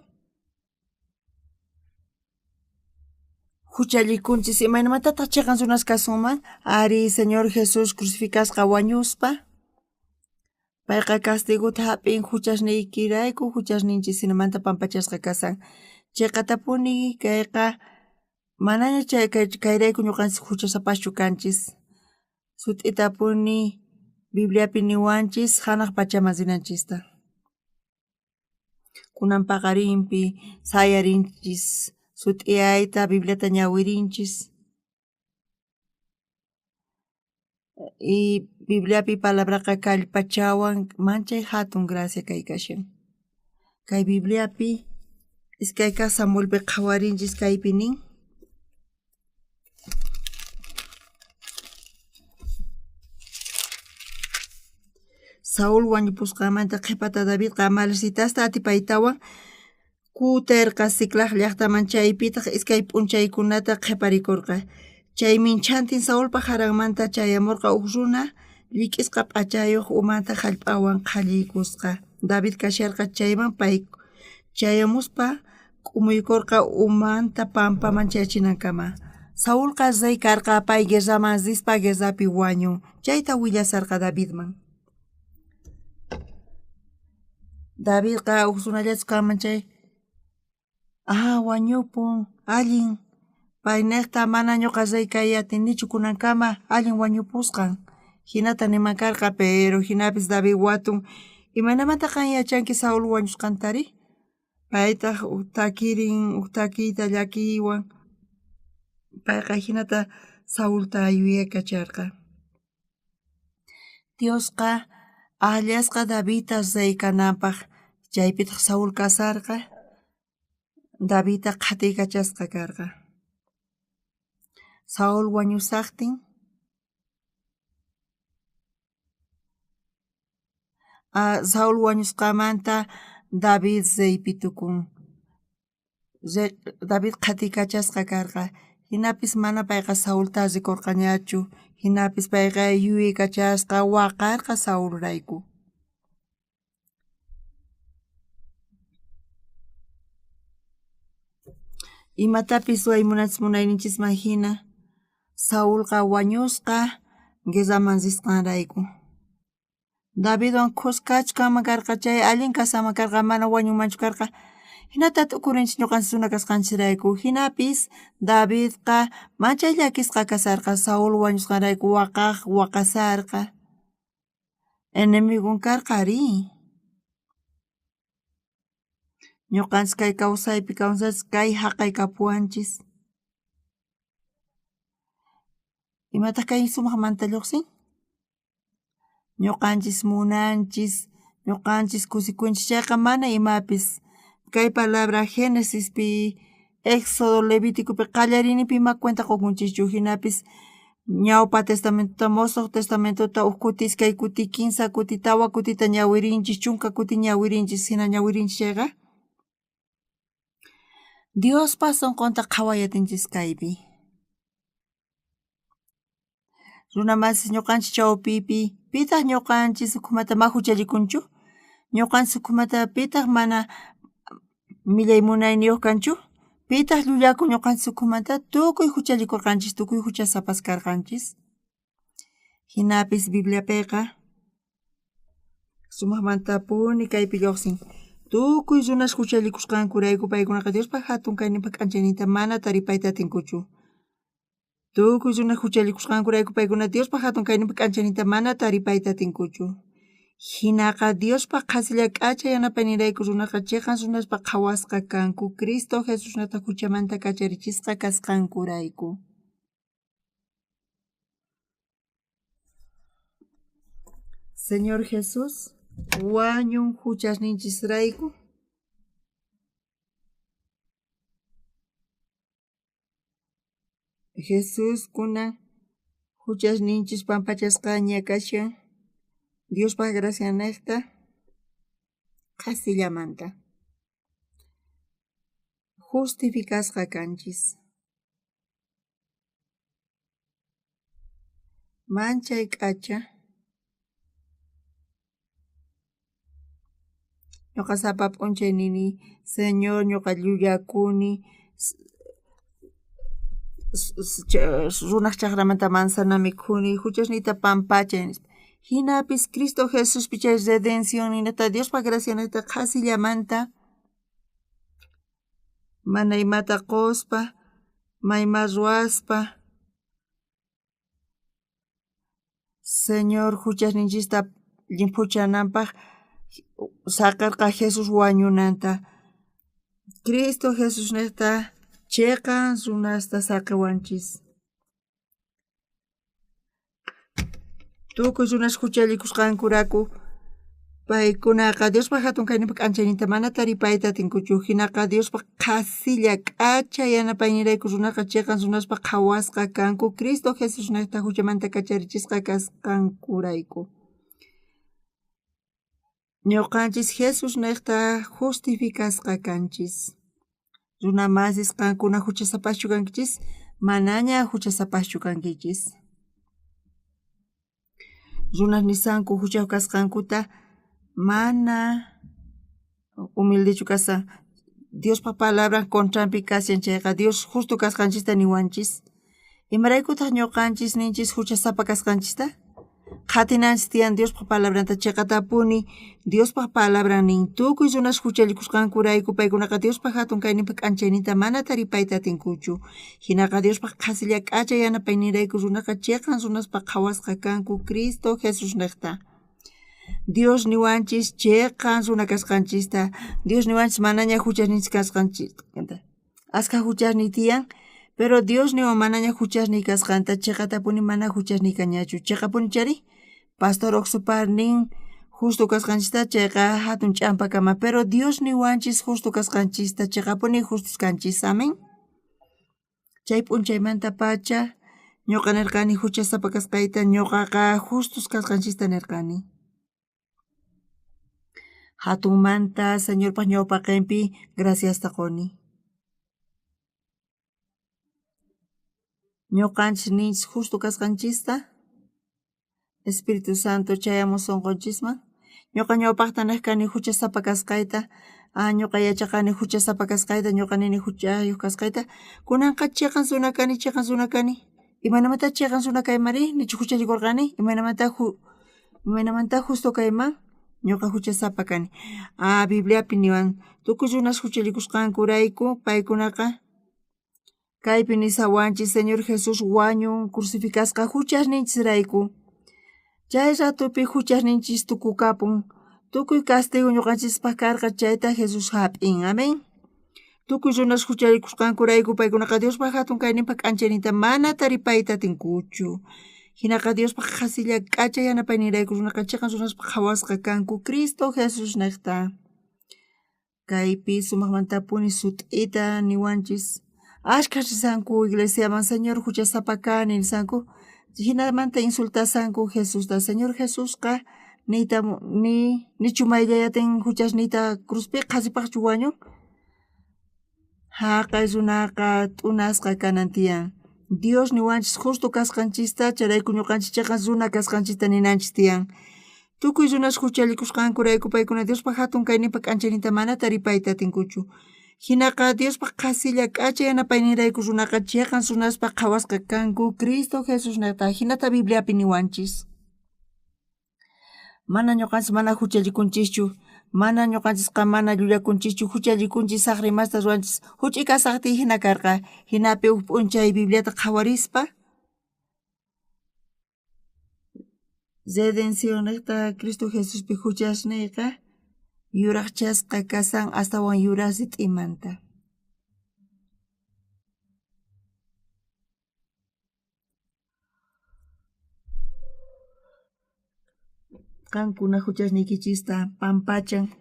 Huchallikunchis, imaynamantataq cheqan runas kasunman? Ari, Señor Jesús crucificasqa wañuspa, payqa castigota hap'in huchasniykirayku, huchasninchis hinamanta pampachasqa kasan. Cheqatapuni kayqa manaña chay kayrayku ñuqanchis huchasapaschu kanchis. Sut'itapuni Bibliapi niwanchis hanaq pachaman rinanchista. Kunan paqarinpi sayarinchis sut'iyayta Bibliata ñawirinchis. Y Bibliapi palabraqa kallpachawan manchay hatun gracia kay kashan. Kay Bibliapi iskay kaq Samuelpi qhawarinchis kaypi nin. Saúl wañupusqanmanta qhipata Davidqa amalecitasta atipaytawan kuterqa Siclag llajtaman chaypitaj iskay p'unchaykunata qheparikorqa. Chay minchantin Saulpa jaranmanta chayamorqa uj runa llik'isqa p'achayoj umanta jallp'awan qhalliykusqa. David kasharqa chayman pay chayamuspa k'umuykorqa umanta pampaman chayachinankama. Saulqa rey karqa pay guerraman rispa guerrapi wañun. Chayta willasarqa Davidman. Davidqa uj runallachu kanman chay ah wañupun allin paynejta mana ñuqa rey kay atinichu kunankama allin wañupusqan jinata niman karqa pero jinapis David watun imaynamanta qan yachanki Saúl wañusqantari paytaj uj takirin uj takiyta llakiywan payqa jinata Saulta yuyaykacharqa. Diosqa ajllasqa Davidta rey kananpaj, chaypitaj Saúl kasarqa, Davidta qhatiykachasqa karqa. Saúl wañusajtin Saúl wañusqamanta David reypi tukun. David qhatiykachasqa karqa, jinapis mana payqa Saulta rikorqañachu, jinapis payqa yuyaykachasqa waqarqa Saulrayku. Imatapis ruway munanchis munayninchisman jina, Saulqa wañusqa guerraman risqanrayku. Davidwan khuskachu kanman karqa chay allin kasanman karqa mana wañunmanchu karqa. Jinata t'ukurinchis ñuqanchis runa kasqanchisrayku. Jinapis Davidqa manchay llakisqa kasarqa Saúl wañusqanrayku waqaj waqasarqa. Enemigon karqa arí. Ñuqanchis kay kawsaypi kawsaspa kay jaqay kapuwanchis. Imataq kay sumaqmanta lluqsin? Ñuqanchis munanchis, ñuqanchis kusikunchis chayqa mana imapis. Kay palabra Génesispi, Éxodo, Levíticopi qallariyninpi ima cuenta qukunchischu jinapis ñawpa testamentota, mosoq testamentota uj kuti, iskay kuti, kinsa kuti, tawa kutita ñawirinchis, chunka kuti ñawirinchis, jina ñawirinchis chayqa Diospa sonqonta qhaway atinchis kaypi. Runa masis ñuqanchis chawpipi, pitaq ñuqanchis ukhumanta ma huchallikunchu? Ñuqanchis ukhumanta pitaq mana millay munayniyuq kanchu? Pitaq llullakun ñuqanchis ukhumanta? Tukuy huchallikurqanchis, tukuy huchasapas karqanchis. Jinapis Bibliapiqa sumaqmantapuni kaypi lluqsin. Tukuy runas huchallikusqankurayku paykunaqa Diospa hatun kayninpa k'anchayninta mana taripayta atinkuchu. Tukuy runa huchallikusqankurayku paykuna Diospa hatun kayninpa k'anchayninta mana taripayta atinkuchu. Jinaqa Diospa qhasilla k'acha yanapayninrayku runaqa cheqan runaspa qhawasqa kanku Cristo Jesusnata huchamanta kacharichisqa kasqankurayku. Señor Jesús wañun huchasninchisrayku. Jesús kunan huchasninchis pampachasqaña kashan Diospaj gracianejta qhasillamanta. Justificasqa kanchis. Manchay k'acha. Ñoqa sapa p'unchay nini, Señor, ñoqa llullakuni, runaj chajramanta manzana mikhuni, juchasniyta pampachay nispa. Jinapis Cristo Jesuspi chay redencionninejta, Diospa gracianejta qhasillamanta mana imata qospa, mayma ruwaspa, Señor juchasninchista llimphuchananpaj saqerqa Jesús wañunanta. Cristo Jesusnejta cheqan runasta saqewanchis. Tukuy runas juchallikusqankurayku paykunaqa Diospa jatun kayninpa k'anchayninta mana taripayta atinkuchu. Jinaqa Diospa qhasilla k'acha yanapaynirayku runaqa cheqan runaspa qhawasqa kanku Cristo Jesusnejta juchamanta kacharichisqa kasqankurayku. Ñoqanchis Jesusnejta justificasqa kanchis. Runa masis qankuna juchasapaschu kankichis? Manaña juchasapaschu kankichis. Runas nisanku juchayoj kasqankuta mana humildechu kashan. Diospa palabran contranpi kashan chayqa Dios justo kasqanchista niwanchis. Imaraykutaj ñoqanchis ninchis juchasapa kasqanchista? Qhatinanchis tiyan Diospa palabranta cheqatapuni. Diospa palabran nin tukuy runas juchallikusqankurayku paykunaqa Diospa jatun kayninpa k'anchayninta mana taripayta atinkuchu. Jinaqa Diospa qhasilla k'acha yanapayninrayku runaqa cheqan runaspa qhawasqa kanku Cristo Jesusnejta. Dios niwanchis cheqan runa kasqanchista. Dios niwanchis manaña juchasninchis kasqanchista. Askha juchasniy tiyan, pero Dios niwan manaña juchasniy kasqanta, cheqatapuni mana juchasniy kañachu. Cheqapuni chari, pastor Oxupar nin justo kasqanchista, chayqa jatun ch'ampa kama, pero Dios niwanchis justo kasqanchista, cheqapuni justos kanchis. Amén. Chay p'unchaymantapacha ñoqa nerqani juchasapa kasqayta, ñoqaqa justos kasqanchista nerqani. Jatunmanta Señorpa ñawpaqenpi graciasta qoni. Ñoqanchis ninchis justo kasqanchista, Espíritu Santo chayamun sonqonchisman. Ñoqa ñawpajta nej kani juchasapa kasqayta, ah, ñoqa yachaqani juchasapa kasqayta, ñoqa nini juchayoj kasqayta. Kunanqa cheqan runa kani, cheqan runa kani. Imaynamanta cheqan runa kaymanri? Nichu juchallikorqani? Imaynamanta Imaynamantá justo kayman? Ñoqa juchasapa kani. Ah, Bibliapi niwan, tukuy runas juchallikusqankurayku paykunaqa kaypi nisawanchis Señor Jesús wañun crucificasqa juchasninchisrayku. Chay ratopi juchasninchis tukukapun. Tukuy castigo ñoqanchispaj karqa chayta Jesús jap'in. Amén. Tukuy runas juchallikusqankurayku paykunaqa Diospa jatun kayninpa k'anchayninta mana taripayta atinkuchu. Jinaqa Diospa qhasilla k'acha yanapayninrayku runaqa cheqan runaspa qhawasqa kanku Cristo Jesusnejta. Kaypi sumajmantapuni sut'ita niwanchis. Ashkhas risanku iglesiaman, Señor juchasapa kani nisanku. Jinamanta insultasanku Jesusta. Señor Jesusqa niyta ni nichu mayllayatin juchasniyta cruzpi qhasipajchu wañun? Jaqay runaqa t'unasqa kanan tiyan. Dios niwanchis justo kasqanchista, chayrayku ñoqanchis cheqan runa kasqanchista ninanchis tiyan. Tukuy runas juchallikusqankurayku paykuna Diospa jatun kayninpa k'anchayninta mana taripayta atinkuchu. Jinaqa Diospa qhasilla k'acha yanapayninrayku runaqa cheqan runaspa qhawasqa kanku Cristo Jesusnejta. Jinata Bibliapi niwanchis. Mana ñoqanchis mana juchallikunchischu, mana ñoqanchisqa mana llullakunchischu, juchallikunchis saqra imasta ruwanchis. Juch'i kasajtiy jina karqa, jinapi uj p'unchay Bibliata qhawarispa redencionejta Cristo Jesuspi juchasneyqa yurajchasqa kasan astawan yuraj rit'imanta. Qankuna juchasniykichista pampachan.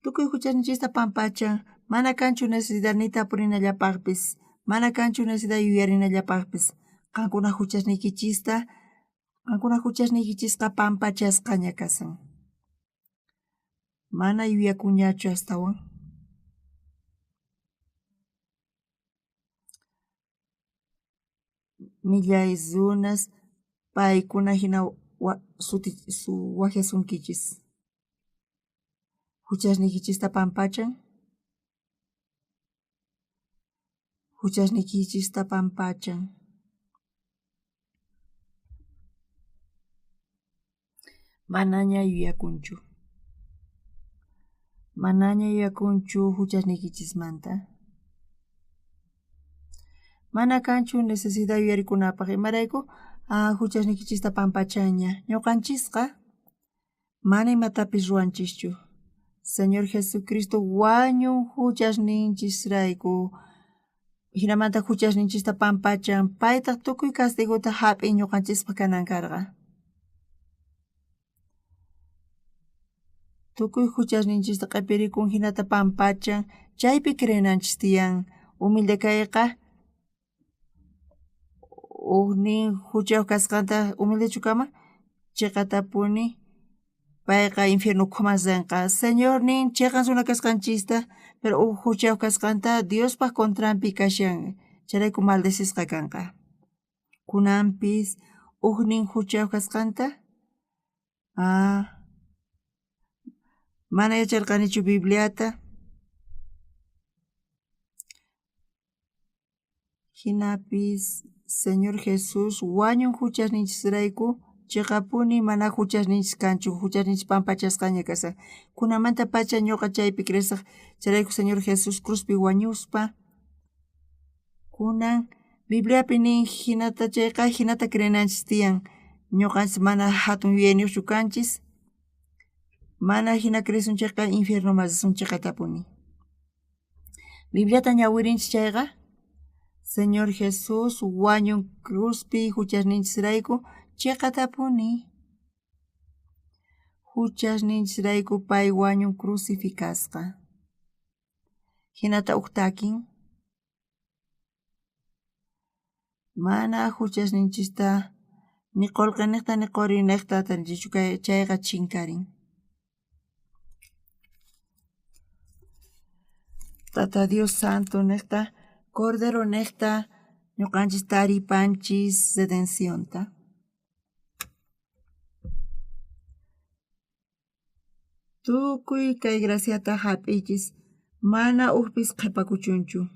Tukuy juchasninchista pampachan. Mana kanchu necesidad ni tapurinallapajpis. Mana kanchu necesidad yuyarinallapajpis. Qankuna juchasniykichista, qankuna juchasniykichisqa pampachasqaña kashan. Mana yuyakunñachu astawan. Millay runas paykuna jina wajyasunkichis. Juchasniykichista pampachan. Juchasniykichista pampachan. Manaña yuyakunchu. Manaña yuyakunchu juchasniykichismanta. Mana kanchu necesidad yuyarikunapaj imarayku juchasniykichista pampachanña. Ñuqanchisqa mana imatapis ruwanchischu. Señor Jesucristo wañun juchasninchisrayku. Jinamanta juchasninchista pampachan, paytaj tukuy castigota jap'in ñuqanchispaj kanan karqa. Tukuy juchasninchista q'ipirikun jinata pampachan, chaypi creenanchis tiyan. Humilde kayqa ujnin juchayuq kasqanta humildechu kanman chiqatapuni payqa infierno ukhuman rinqa. Señor nin chiqan runa kasqanchista, pero uj juchayuq kasqanta Diospaj contranpi kashan, chayrayku maldecisqa kanqa. Kunanpis ujnin juchayuq kasqanta mana yacharqanichu Bibliata. Jinapis Señor Jesús wañun juchasninchisrayku chiqapuni mana juchasninchis kanchu, juchasninchis pampachasqaña kashan. Kunamantapacha ñuqa chaypi creesaj, chayrayku Señor Jesús cruzpi wañuspa kunan Bibliapi nin jinata chayqa jinata creenanchis tiyan. Ñuqanchis mana jatun yuyayniyuqchu kanchis, mana jina creesun chayqa infiernoman risun chiqatapuni. Bibliata ñawirinchis chayqa Señor Jesús wañun cruzpi juchasninchisrayku chiqatapuni. Juchasninchisrayku pay wañun crucificasqa. Jinata uj takin. Mana juchasninchista ni qullqinejta ni qurinejta tarinchischu chayqa chinkarin. Tata Dios Santo nejta Cordero nejta ñuqanchis taripanchis redencionta. Tukuy kay graciata jap'iychis mana ujpis qhipakuchunchu.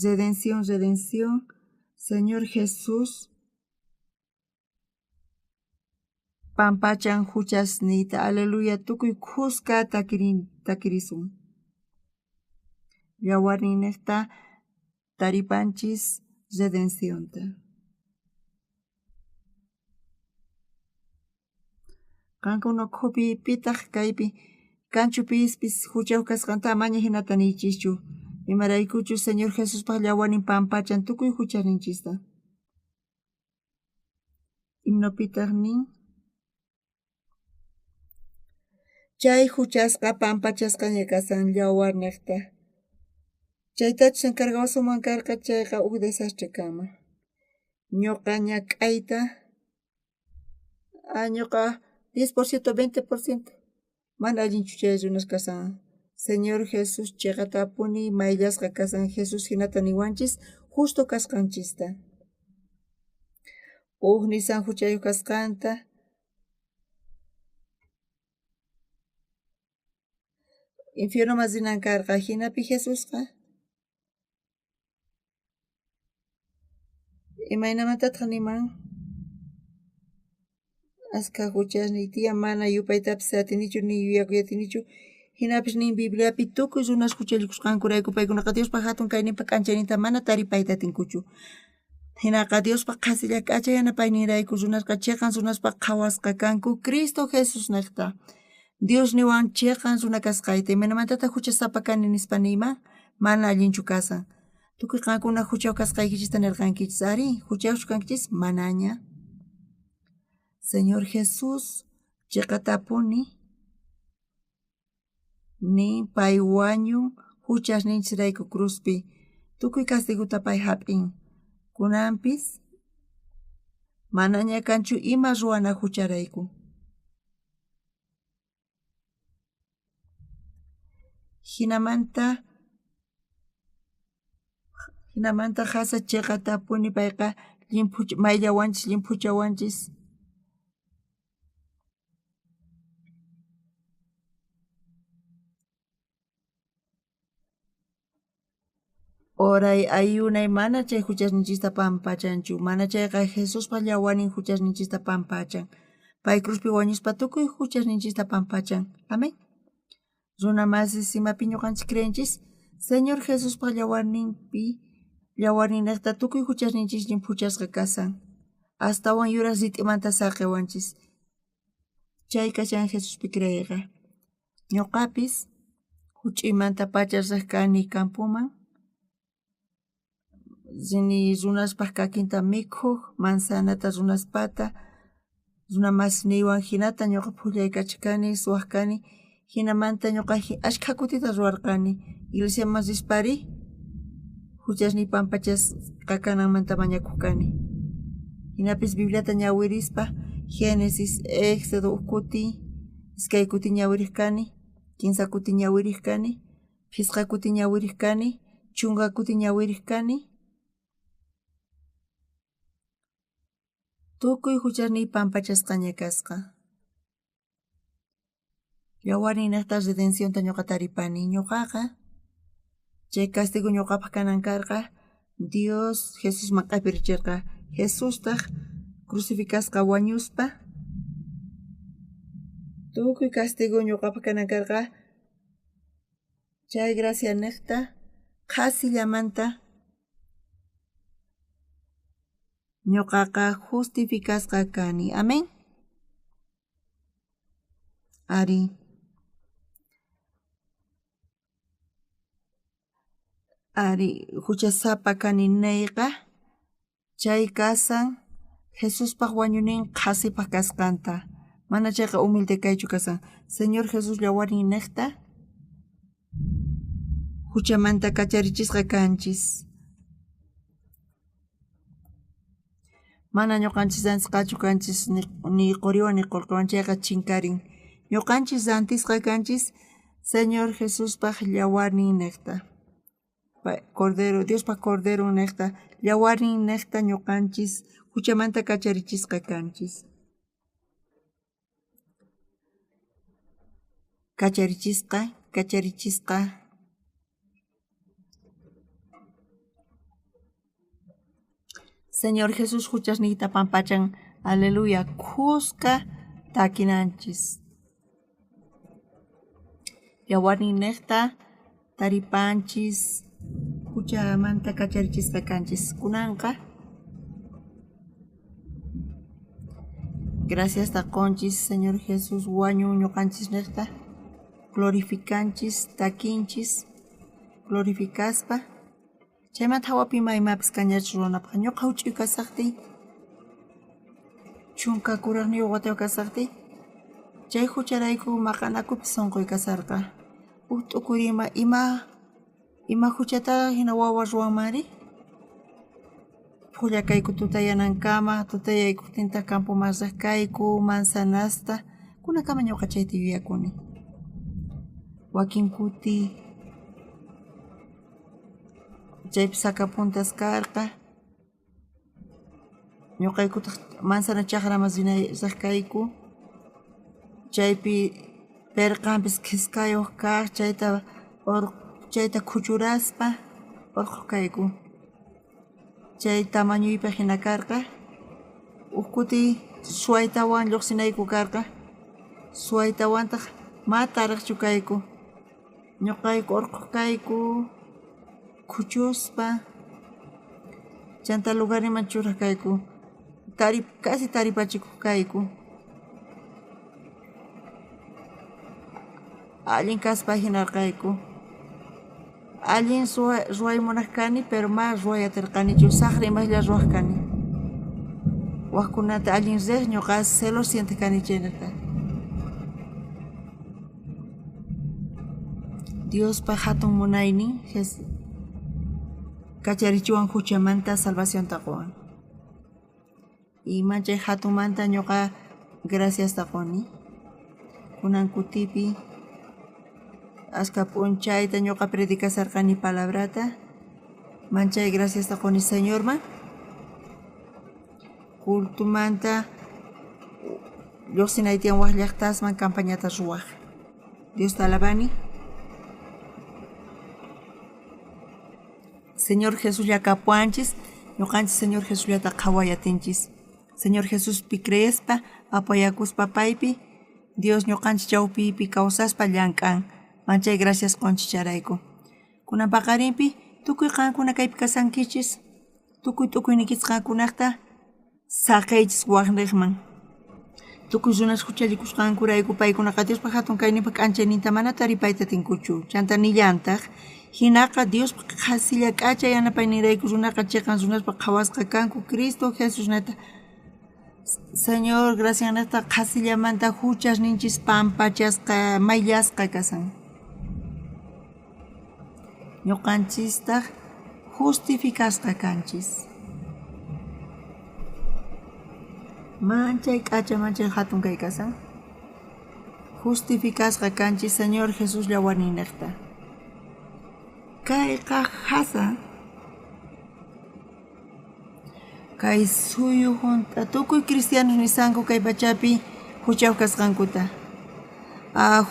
Redención, redención, Señor Jesús pampachan juchasniyta. Aleluya, tukuy khuska takirisun. Yawarninejta taripanchis redencionta. Qankuna ukhupi pitaq kaypi kanchu pispis juchayuq kasqanta amaña jinata niychischu. Imaraykuchus Señor Jesuspaj yawarnin pampachan tukuy juchasninchista. Himnopitaq nin chay juchasqa pampachasqaña kasan yawarnejta. Chaytachus encargawasunman karqa chayqa uj desastre kanman. Ñuqa ñak'ayta ñuqa 10%, 20% mana allinchu chay runas kasan. Señor Jesús chiqatapuni mayllasqa kasan. Jesús jinata niwanchis justo kasqanchista. Uj nisan juchayuq kasqanta. Infiernoman rinan karqa jinapi Jesusqa imaynamantataq niman askha juchasniy tiyan mana yupaytapis atinichu ni yuyakuy atinichu. Jinapis nin Bibliapi tukuy runas juchallikusqankurayku paykunaqa Diospaj jatun kayninpa k'anchayninta mana taripayta atinkuchu. Jinaqa Diospaj qhasilla k'acha yanapayninrayku runasqa chiqan runaspaj qhawasqa kanku Cristo Jesusnejta. Dios niwan chiqan runa kasqayta imaynamantataq juchasapa kani nispa niyman mana allinchu kasan. Tukuy qankuna juchayuq kasqaykichista nirqankichis arí, juchayuqchu kankichis manaña. Señor Jesús chiqatapuni nin pay wañun juchasninchisrayku cruzpi tukuy castigota pay jap'in. Kunanpis manaña kanchu ima ruwana jucharayku. Jinamanta jasa chiqatapuni payqa mayllawanchis llimphuchawanchis. Oray ayunay mana chay juchasninchista pampachanchu, mana chayqa Jesuspa llawanin juchasninchista pampachan. Pay cruzpi wañuspa tukuy juchasninchista pampachan. Amén. Runa masis, imapi ñuqanchik creenchis? Señor Jesuspa llawarninpi llawarninejta tukuy juchasninchis llimphuchasqa kasan. Astawan yuraj rit'imanta saqewanchis. Chay kashan Jesuspi creeyqa. Ñuqapis juch'uymantapacha rej kani campoman, rini runaspaj kakinta mikhoj, manzanata runaspata, runa masniywan jinata ñuqa phullaykachaj suwaj kani, jinamanta ñuqa ashkha kutita ruwarqani. Iglesiaman rispari juchasniy pampachasqa kananmanta mañakoj kani. Jinapis Bibliata ñawirispa Génesis, Éxodo uj kuti, iskay kuti ñawirej kani, kinsa kuti ñawirej kani, phisqa kuti ñawirej kani, chunka kuti ñawirej kani. Tukuy juchasniy pampachasqaña kasqa. Llawarninejta redencionta ñuqa taripani. Ñuqaqa chay castigo ñuqapaj kanan karqa, Dios Jesusman q'epiricherqa. Jesustaj crucificasqa wañuspa tukuy castigo ñuqapaj kanan karqa. Chay gracia nejta qhasillamanta ñuqaqa justificasqa kani. Amén. Ari. Ari, juchasapa kani neyqa chay kasan Jesuspaj wañunin qhasipaj kasqanta. Mana chayqa humilde kaychu kasan. Señor Jesús llawarin nejta juchamanta kacharichisqa kanchis. Mana ñuqanchis rantisqachu kanchis ni quriwan ni qullqiwan chayqa chinkarin. Ñuqanchis rantisqa kanchis Señor Jesuspaj llawarnin nejta. Cordero, Diospaj Cordero nejta, llawarnin nejta ñuqanchis juchamanta kacharichisqa kanchis. Kacharichisqa, kacharichisqa. Señor Jesús juchasniyta pampachan. Aleluya. Khuska takinanchis. Llawarnin nejta taripanchis juchamanta kacharichisqa kanchis. Kunanqa graciasta qonchis Señor Jesús wañun ñuqanchis nejta glorificanchis, takinchis, glorificaspa. Chaymanta hawapi ima imapis kañachu ruwanapaj. Ñuqa huch'uy kasajtiy, chunka kurajniyuq watayuq kasajtiy, chay jucharayku maqanakupi sunquy kasarqa. Uj t'ukurima ima juchata jina wawa ruwanmanri? Phullakayku tutayanankama, tutayaykojtintaj campoman rej kayku, manzanasta, kunankama ñuqa chayta yuyakuni. Wakin kuti chaypi sacapuntas karqa, ñuqaykutaj manzana chajraman rej kayku, chaypi perqanpis khiskayoj kaj, chayta khuchuraspa urqhoj kayku. Chay tamañuypaj jina karqa. Uj kuti suwaytawan lluqsinayku karqa, suwaytawantaj ma tariqchu kayku. Ñuqayku urqhoj kayku khuchuspa, chanta lugarninman churaj kayku, casi taripachikoj kayku. Allin kaspa jinarqayku. Allin ruway munaj kani, pero ma ruway aterqanichu, sajra imaslla ruwaj kani. Wajkunata allin rej ñuqa celos sientej kani chaynata. Diospa hatun munaynin kacharichiwan juchamanta salvacionta qowan. Y manchay hatunmanta ñuqa graciasta qoni. Kunan kutipi ashka p'unchayta ñuqa predicasarqani palabrata, manchay graciasta qoni Señorman. Cultumanta lluqsinay tiyan waj llaqtasman campañata ruwaj. Diosta alabani. Señor Jesuslla kapuwanchis, ñoqanchis Señor Jesusllata qhaway atinchis. Señor Jesuspi creespa, apoyakuspa paypi, Dios ñoqanchis chawpipi kawsaspa llank'an. Manchay gracias qonchis chayrayku. Kunan paqarinpi tukuy qankuna kaypi kasankichis, tukuy t'ukuyniykichis qankunajta saqeychis wajnejman. Tukuy runas juchallikusqankurayku paykunaqa Diospa jatun kayninpa k'anchayninta mana taripayta atinkuchu. Chantá nillantaj, jinaqa Diospa qhasilla k'acha yanapayninrayku runaqa cheqan runaspa qhawasqa kanku Cristo Jesusnejta. Señor graciannejta qhasillamanta juchasninchis pampachasqa mayllasqa kashan. Ñoqanchistaj justificasqa kanchis. Manchay k'acha manchay jatun kay kashan. Justificasqa kanchis Señor Jesús llawarninnejta. Kayqa jasa. Kay suyu junt'a tukuy cristianos nisanku kay pachapi juchayoj kasqankuta.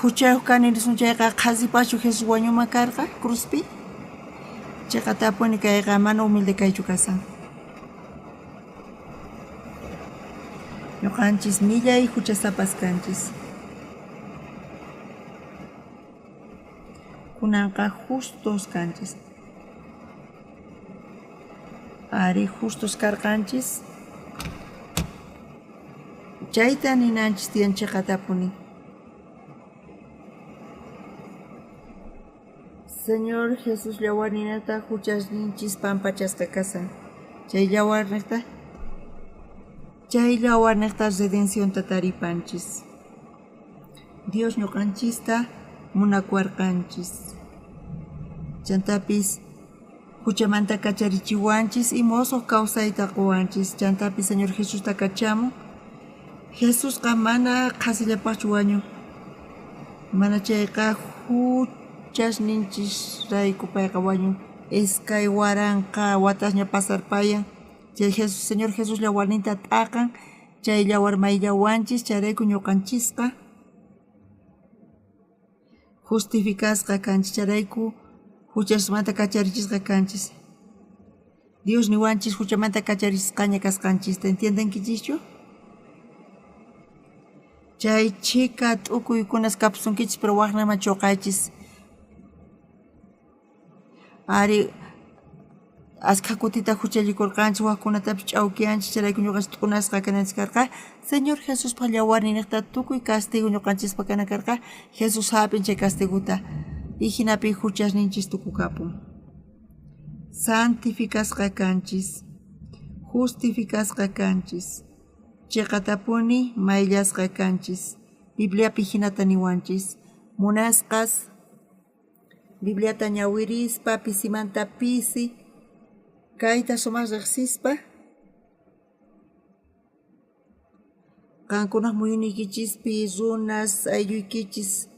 Juchayoj kani nisun chayqa qhasipaschu Jesús wañuman karqa cruzpi? Cheqatapuni kayqa mana humilde kaychu kashan. Ñoqanchis millay juchasapas kanchis. Kunanqa justos kanchis. Arí, justos karqanchis. Chayta ninanchis tiyan cheqatapuni. Señor Jesús llawarninata juchasninchis pampachasqa kashan. Chay llawarnejta chay llawarnejta redencionta taripanchis. Dios ñoqanchista munakuwarqanchis. Chantapis juchamanta kacharichiwanchis y mosoj kawsayta qowanchis. Chantapis Señor Jesusta kachamun. Jesusqa mana qhasillapajchu wañun. Mana chayqa juchasninchisrayku payqa wañun. 2000 watasña pasarpayan. Chay Jesús, Señor Jesús llawarninta t'aqan. Chay llawar mayllawanchis, chayrayku ñoqanchisqa justificasqa kanchis, chayrayku juchasmanta kacharichisqa kanchis. Dios niwanchis juchamanta kacharichisqaña kasqanchista, ¿entiendenkichischu? Chay chhika t'ukuykunas kapusunkichis, pero wajnaman choqaychis. Ari, askha kutita juchallikurqanchis, wajkunatapis ch'awkiyanchis, chayrayku ñuqanchis t'unasqa kananchis karqa. Señor Jesuspa llawarninejta tukuy castigo ñuqanchispa kanan karqa, Jesús jap'in chay castigota y jinapi juchasninchis tukukapun. Santificasqa kanchis, justificasqa kanchis, cheqatapuni mayllasqa kanchis. Bibliapi jinata niwanchis, munasqas Bibliata ñawirispa pisimanta pisi kayta sumaj rejsispa qankunaj muyuyniykichispi runas aylluykichis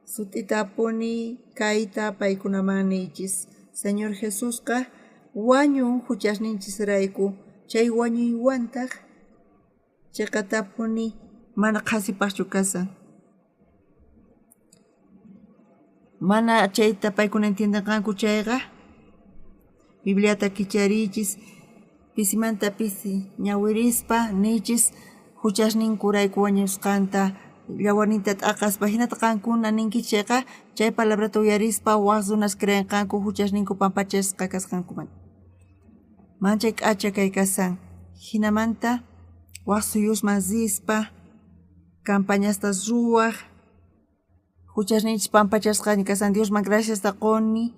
sut'itapuni kayta paykunaman niychis. Señor Jesusqa wañun juchasninchisrayku chay wañuywantaj cheqatapuni mana qhasipajchu kashan. Mana chayta paykuna entiendenqanku chayqa Bibliata kichariychis pisimanta pisi ñawirispa niychis juchasninkurayku wañusqanta llawarninta t'aqaspa jinata qankuna ninkichis chayqa chay palabrata uyarispa waj runas creenqanku juchasninku pampachasqa kasqankumanta. Manchay k'acha kay kashan jinamanta waj suyusman rispa campañasta ruwaj juchasninchis pampachasqaña kashan Diosman graciasta qoni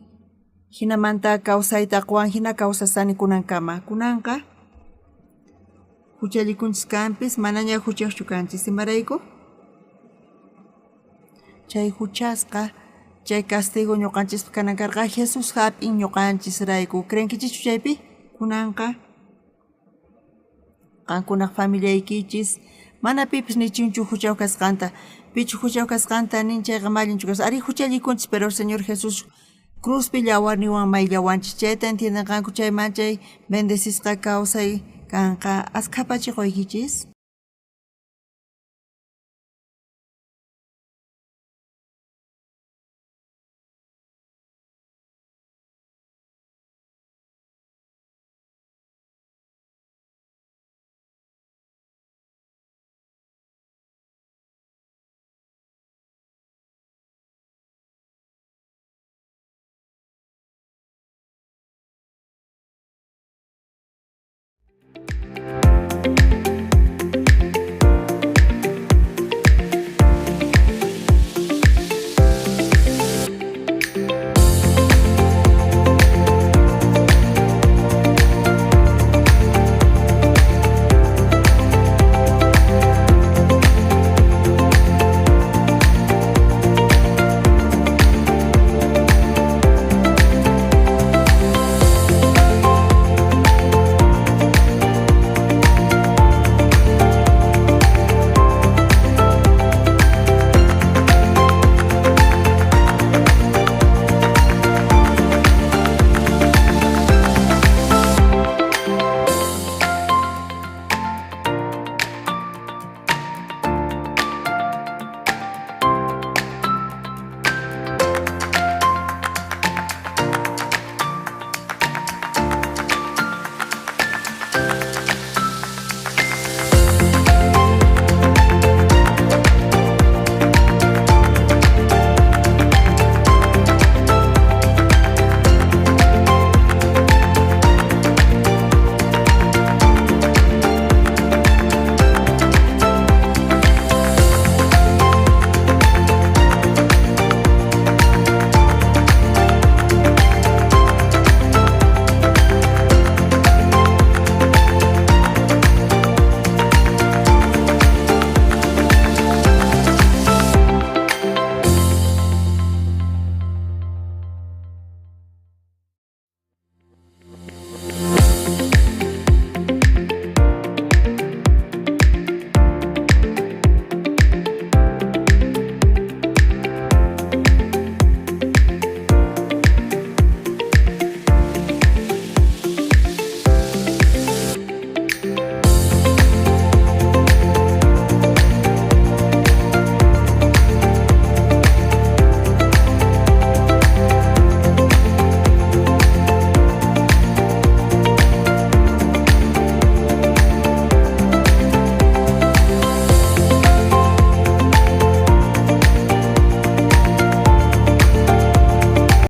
jinamanta kawsayta qowan jina kawsasani kunankama. Kunanqa juchallikunchis kanpis manaña juchajchu kanchis imarayku chay juchasqa chay castigo ñoqanchispa kanan karqa Jesús jap'in ñoqanchisrayku creenkichischu chaypi kunanqa qankunaj familiaykichis mana pipis nichunchu juchayoj kasqanta pichu juchayoj kasqanta nin chayqa ma allinchu kasqa arí juchallikunchis pero Señor Jesús cruzpi llawarninwan mayllawanchis chayta entiendenqanku chay manchay bendecisqa kawsay kanqa askhapachi qoykichis.